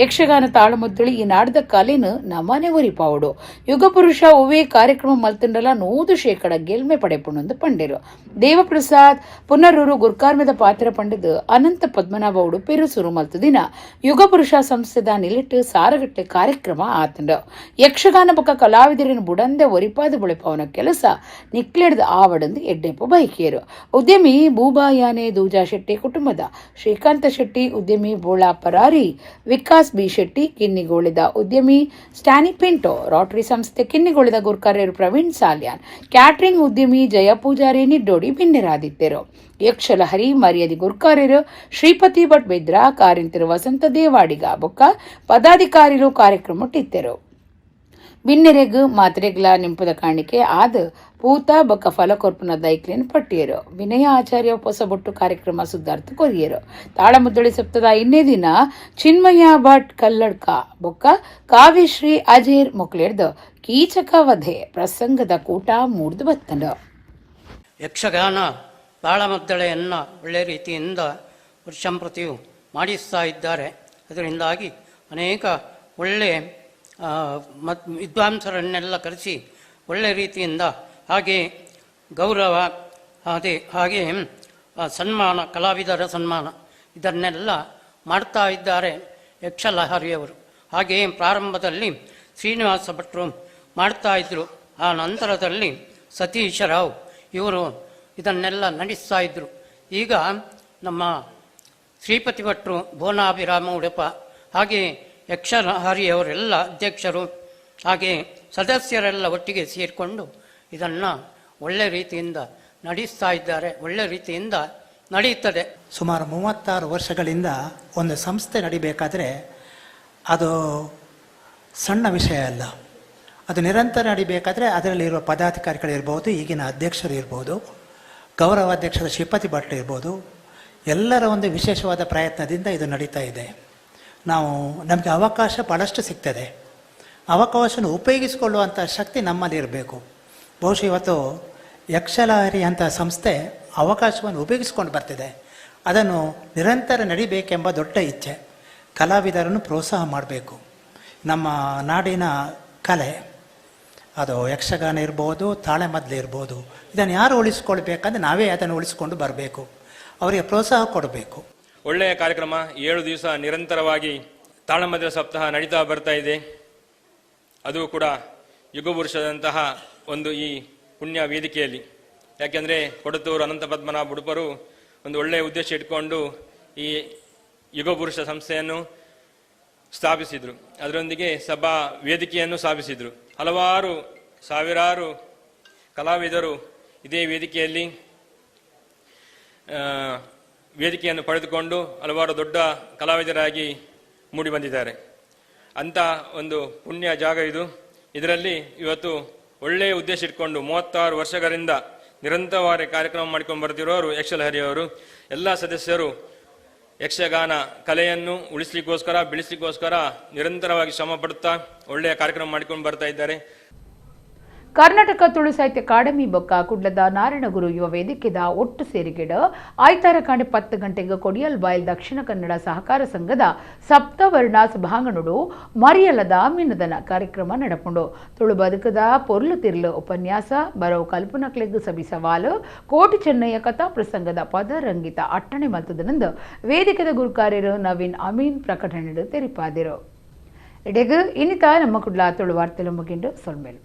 ಯಕ್ಷಗಾನ ತಾಳಮದ್ದಳಿ ಈ ನಾಡದ ಕಲೆನು ನಮನೆ ಒರಿಪಾವುಡು. ಯುಗಪುರುಷ ಒವೇ ಕಾರ್ಯಕ್ರಮ ಮಲ್ತಂಡಲ 100% ಗೆಲ್ಮೆ ಪಡೆಪುಣಂದು ಪಂಡೆರು. ದೇವಪ್ರಸಾದ್ ಪುನರೂರು ಗುರ್ಕಾರ್ಮೆದ ಪಾತ್ರ ಪಂಡದು ಅನಂತ ಪದ್ಮನಾಭ ಉಡುಪೇರು ಸುರು ಮಲ್ತ ದಿನ ಯುಗಪುರುಷ ಸಂಸ್ಥೆದ ನಿಲಿಟ್ಟು ಸಾರಗಟ್ಟೆ ಕಾರ್ಯಕ್ರಮ ಆತಂಡ. ಯಕ್ಷಗಾನ ಬೊಕ್ಕ ಕಲಾವಿದರನ್ನು ಬುಡಂದೆ ಒರಿಪಾದ ಬುಳೆಪವನ ಕೆಲಸ ನಿಕ್ಲೆಡ್ದ ಆವಡಂದು ಎಡ್ಡೆಪ್ಪು ಬೈಕಿಯರು. ಉದ್ಯಮಿ ಬೂಬಾಯಾನೆ ದೂಜಾ ಶೆಟ್ಟಿ ಕುಟುಂಬದ ಶ್ರೀಕಾಂತ ಶೆಟ್ಟಿ, ಉದ್ಯಮಿ ಬೋಳಾ ಪರಾರಿ, ವಿಕಾಸ್ ಬಿ ಶೆಟ್ಟಿ, ಕಿನ್ನಿಗೋಳಿದ ಉದ್ಯಮಿ ಸ್ಟ್ಯಾನಿ ಪಿಂಟೋ, ರೋಟರಿ ಸಂಸ್ಥೆ ಕಿನ್ನಿಗೋಳಿದ ಗುರ್ಕಾರ್ಯರು ಪ್ರವೀಣ್ ಸಾಲ್ಯಾನ್, ಕ್ಯಾಟರಿಂಗ್ ಉದ್ಯಮಿ ಜಯ ಪೂಜಾರಿ ನಿಡ್ಡೋಡಿ ಭಿನ್ನರಾದಿತ್ತರು. ಯಕ್ಷಲಹರಿ ಮರ್ಯಾದೆ ಗುರ್ಕಾರ್ಯರು ಶ್ರೀಪತಿ ಭಟ್ ಬೆದ್ರ, ಕಾರಿಂತಿರು ವಸಂತ ದೇವಾಡಿಗ ಬೊಕ್ಕ ಪದಾಧಿಕಾರಿಗಳು ಕಾರ್ಯಕ್ರಮ ಇಟ್ಟಿದ್ದರು. ಬಿನ್ನೆರೆಗ್ ಮಾತ್ರೆಗ್ಲ ನಿಂಪುದ ಕಾಣಿಕೆ ಆದ ಪೂತ ಬೊಕ್ಕ ಫಲಕೊರ್ಪುನ ದೈಕ್ಲಿನ್ ಪಟ್ಟಿಯರು. ವಿನಯ ಆಚಾರ್ಯ ಹೊಸಬೊಟ್ಟು ಕಾರ್ಯಕ್ರಮ ಸುದ್ದಾರ್ಥ ಕೊರಿಯರು. ತಾಳಮದ್ದಳಿ ಸಪ್ತದ 5ನೇ ದಿನ ಚಿನ್ಮಯ ಭಟ್ ಕಲ್ಲಡ್ಕ ಬೊಕ್ಕ ಕಾವ್ಯಶ್ರೀ ಅಜೇರ್ ಮೊಕ್ಲೇರ್ದು ಕೀಚಕ ವಧೆ ಪ್ರಸಂಗದ ಕೂಟ ಮೂಡ್ದು ಬತ್ತಂಡ. ಯಕ್ಷಗಾನ ತಾಳಮದ್ದಳೆಯನ್ನು ಒಳ್ಳೆಯ ರೀತಿಯಿಂದ ವರ್ಷಂಪ್ರತಿಯು ಮಾಡಿಸ್ತಾ ಇದ್ದಾರೆ. ಅದರಿಂದಾಗಿ ಅನೇಕ ಒಳ್ಳೆಯ ವಿದ್ವಾಂಸರನ್ನೆಲ್ಲ ಕರೆಸಿ ಒಳ್ಳೆಯ ರೀತಿಯಿಂದ ಹಾಗೆ ಗೌರವ ಅದೇ ಹಾಗೆ ಸನ್ಮಾನ, ಕಲಾವಿದರ ಸನ್ಮಾನ ಇದನ್ನೆಲ್ಲ ಮಾಡ್ತಾ ಇದ್ದಾರೆ ಯಕ್ಷಲಹರಿಯವರು. ಹಾಗೆಯೇ ಪ್ರಾರಂಭದಲ್ಲಿ ಶ್ರೀನಿವಾಸ ಭಟ್ರು ಮಾಡ್ತಾಯಿದ್ರು. ಆ ನಂತರದಲ್ಲಿ ಸತೀಶರಾವ್ ಇವರು ಇದನ್ನೆಲ್ಲ ನಡೆಸ್ತಾ ಇದ್ದರು. ಈಗ ನಮ್ಮ ಶ್ರೀಪತಿ ಭಟ್ರು, ಭುವನಾಭಿರಾಮ ಉಡುಪ, ಹಾಗೆ ಯಕ್ಷಲಹರಿಯವರೆಲ್ಲ ಅಧ್ಯಕ್ಷರು, ಹಾಗೆ ಸದಸ್ಯರೆಲ್ಲ ಒಟ್ಟಿಗೆ ಸೇರಿಕೊಂಡು ಇದನ್ನು ಒಳ್ಳೆ ರೀತಿಯಿಂದ ನಡೆಸ್ತಾ ಇದ್ದಾರೆ. ಒಳ್ಳೆ ರೀತಿಯಿಂದ ನಡೆಯುತ್ತದೆ. ಸುಮಾರು 36 ವರ್ಷಗಳಿಂದ ಒಂದು ಸಂಸ್ಥೆ ನಡಿಬೇಕಾದರೆ ಅದು ಸಣ್ಣ ವಿಷಯ ಅಲ್ಲ. ಅದು ನಿರಂತರ ನಡಿಬೇಕಾದರೆ ಅದರಲ್ಲಿರುವ ಪದಾಧಿಕಾರಿಗಳಿರ್ಬೋದು, ಈಗಿನ ಅಧ್ಯಕ್ಷರು ಇರ್ಬೋದು, ಗೌರವಾಧ್ಯಕ್ಷರ ಶ್ರೀಪತಿ ಭಟ್ ಇರ್ಬೋದು, ಎಲ್ಲರ ಒಂದು ವಿಶೇಷವಾದ ಪ್ರಯತ್ನದಿಂದ ಇದು ನಡೀತಾ ಇದೆ. ನಮಗೆ ಅವಕಾಶ ಭಾಳಷ್ಟು ಸಿಗ್ತದೆ. ಅವಕಾಶವನ್ನು ಉಪಯೋಗಿಸಿಕೊಳ್ಳುವಂಥ ಶಕ್ತಿ ನಮ್ಮಲ್ಲಿ ಇರಬೇಕು. ಬಹುಶಃ ಇವತ್ತು ಯಕ್ಷಲಹರಿ ಅಂತ ಸಂಸ್ಥೆ ಅವಕಾಶವನ್ನು ಉಪಯೋಗಿಸಿಕೊಂಡು ಬರ್ತಿದೆ. ಅದನ್ನು ನಿರಂತರ ನಡಿಬೇಕೆಂಬ ದೊಡ್ಡ ಇಚ್ಛೆ. ಕಲಾವಿದರನ್ನು ಪ್ರೋತ್ಸಾಹ ಮಾಡಬೇಕು. ನಮ್ಮ ನಾಡಿನ ಕಲೆ, ಅದು ಯಕ್ಷಗಾನ ಇರ್ಬೋದು, ತಾಳೆಮದ್ದಲೆ ಇರ್ಬೋದು, ಇದನ್ನು ಯಾರು ಉಳಿಸ್ಕೊಳ್ಬೇಕಂದ್ರೆ ನಾವೇ ಅದನ್ನು ಉಳಿಸ್ಕೊಂಡು ಬರಬೇಕು. ಅವರಿಗೆ ಪ್ರೋತ್ಸಾಹ ಕೊಡಬೇಕು. ಒಳ್ಳೆಯ ಕಾರ್ಯಕ್ರಮ 7 ದಿವಸ ನಿರಂತರವಾಗಿ ತಾಳಮದ್ದಲೆ ಸಪ್ತಾಹ ನಡೀತಾ ಬರ್ತಾ ಇದೆ. ಅದು ಕೂಡ ಯುಗಪುರುಷದಂತಹ ಒಂದು ಈ ಪುಣ್ಯ ವೇದಿಕೆಯಲ್ಲಿ, ಯಾಕೆಂದರೆ ಕೊಡತೂರು ಅನಂತ ಪದ್ಮನಾಭ ಉಡುಪರು ಒಂದು ಒಳ್ಳೆಯ ಉದ್ದೇಶ ಇಟ್ಕೊಂಡು ಈ ಯುಗಪುರುಷ ಸಂಸ್ಥೆಯನ್ನು ಸ್ಥಾಪಿಸಿದರು. ಅದರೊಂದಿಗೆ ಸಭಾ ವೇದಿಕೆಯನ್ನು ಸ್ಥಾಪಿಸಿದರು. ಹಲವಾರು ಸಾವಿರಾರು ಕಲಾವಿದರು ಇದೇ ವೇದಿಕೆಯಲ್ಲಿ ವೇದಿಕೆಯನ್ನು ಪಡೆದುಕೊಂಡು ಹಲವಾರು ದೊಡ್ಡ ಕಲಾವಿದರಾಗಿ ಮೂಡಿ ಬಂದಿದ್ದಾರೆ. ಅಂಥ ಒಂದು ಪುಣ್ಯ ಜಾಗ ಇದು. ಇದರಲ್ಲಿ ಇವತ್ತು ಒಳ್ಳೆಯ ಉದ್ದೇಶ ಇಟ್ಕೊಂಡು 36 ವರ್ಷಗಳಿಂದ ನಿರಂತರವಾಗಿ ಕಾರ್ಯಕ್ರಮ ಮಾಡಿಕೊಂಡು ಬರ್ತಿರೋರು ಯಕ್ಷಲಹರಿಯವರು. ಎಲ್ಲ ಸದಸ್ಯರು ಯಕ್ಷಗಾನ ಕಲೆಯನ್ನು ಉಳಿಸಲಿಕ್ಕೋಸ್ಕರ, ಬೆಳೆಸಲಿಕ್ಕೋಸ್ಕರ ನಿರಂತರವಾಗಿ ಶ್ರಮ ಪಡುತ್ತಾ ಒಳ್ಳೆಯ ಕಾರ್ಯಕ್ರಮ ಮಾಡಿಕೊಂಡು ಬರ್ತಾ ಇದ್ದಾರೆ. ಕರ್ನಾಟಕ ತುಳು ಸಾಹಿತ್ಯ ಅಕಾಡೆಮಿ ಬೊಕ್ಕ ಕುಡ್ಲದ ನಾರಾಯಣಗುರು ಯುವ ವೇದಿಕೆದ ಒಟ್ಟು ಸೇರಿಗೆಡ ಆಯ್ತಾರ ಕಾಂಡೆ 10 ಗಂಟೆಗೆ ಕೊಡಿಯಲ್ ಬಾಯಿಲ್ ದಕ್ಷಿಣ ಕನ್ನಡ ಸಹಕಾರ ಸಂಘದ ಸಪ್ತವರ್ಣ ಸಭಾಂಗಣಡು ಮರಿಯಲದ ಮಿನ್ನದನ ಕಾರ್ಯಕ್ರಮ ನಡಪುಂಡು. ತುಳು ಬದುಕದ ಪೊರ್ಲು ತಿರ್ಲು ಉಪನ್ಯಾಸ ಬರೋ ಕಲ್ಪನಕ್ಲೆಗ್ ಸಭಿ ಸವಾಲು ಕೋಟಿ ಚೆನ್ನಯ್ಯ ಕಥಾ ಪ್ರಸಂಗದ ಪದರಂಗಿತ ಅಟ್ಟಣೆ ಮಲ್ತದನಂದು ವೇದಿಕೆದ ಗುರುಕಾರ್ಯರು ನವೀನ್ ಅಮೀನ್ ಪ್ರಕಟಣೆ ತೆರಿಪಾದಿರು. ಇಡೆಗ್ ಇನ್ನಿತ ನಮ್ಮ ಕುಡ್ಲ ತುಳು ವಾರ್ತೆಲು ಮುಗಿಂಡು ಸೊಲ್ಮೇಲು.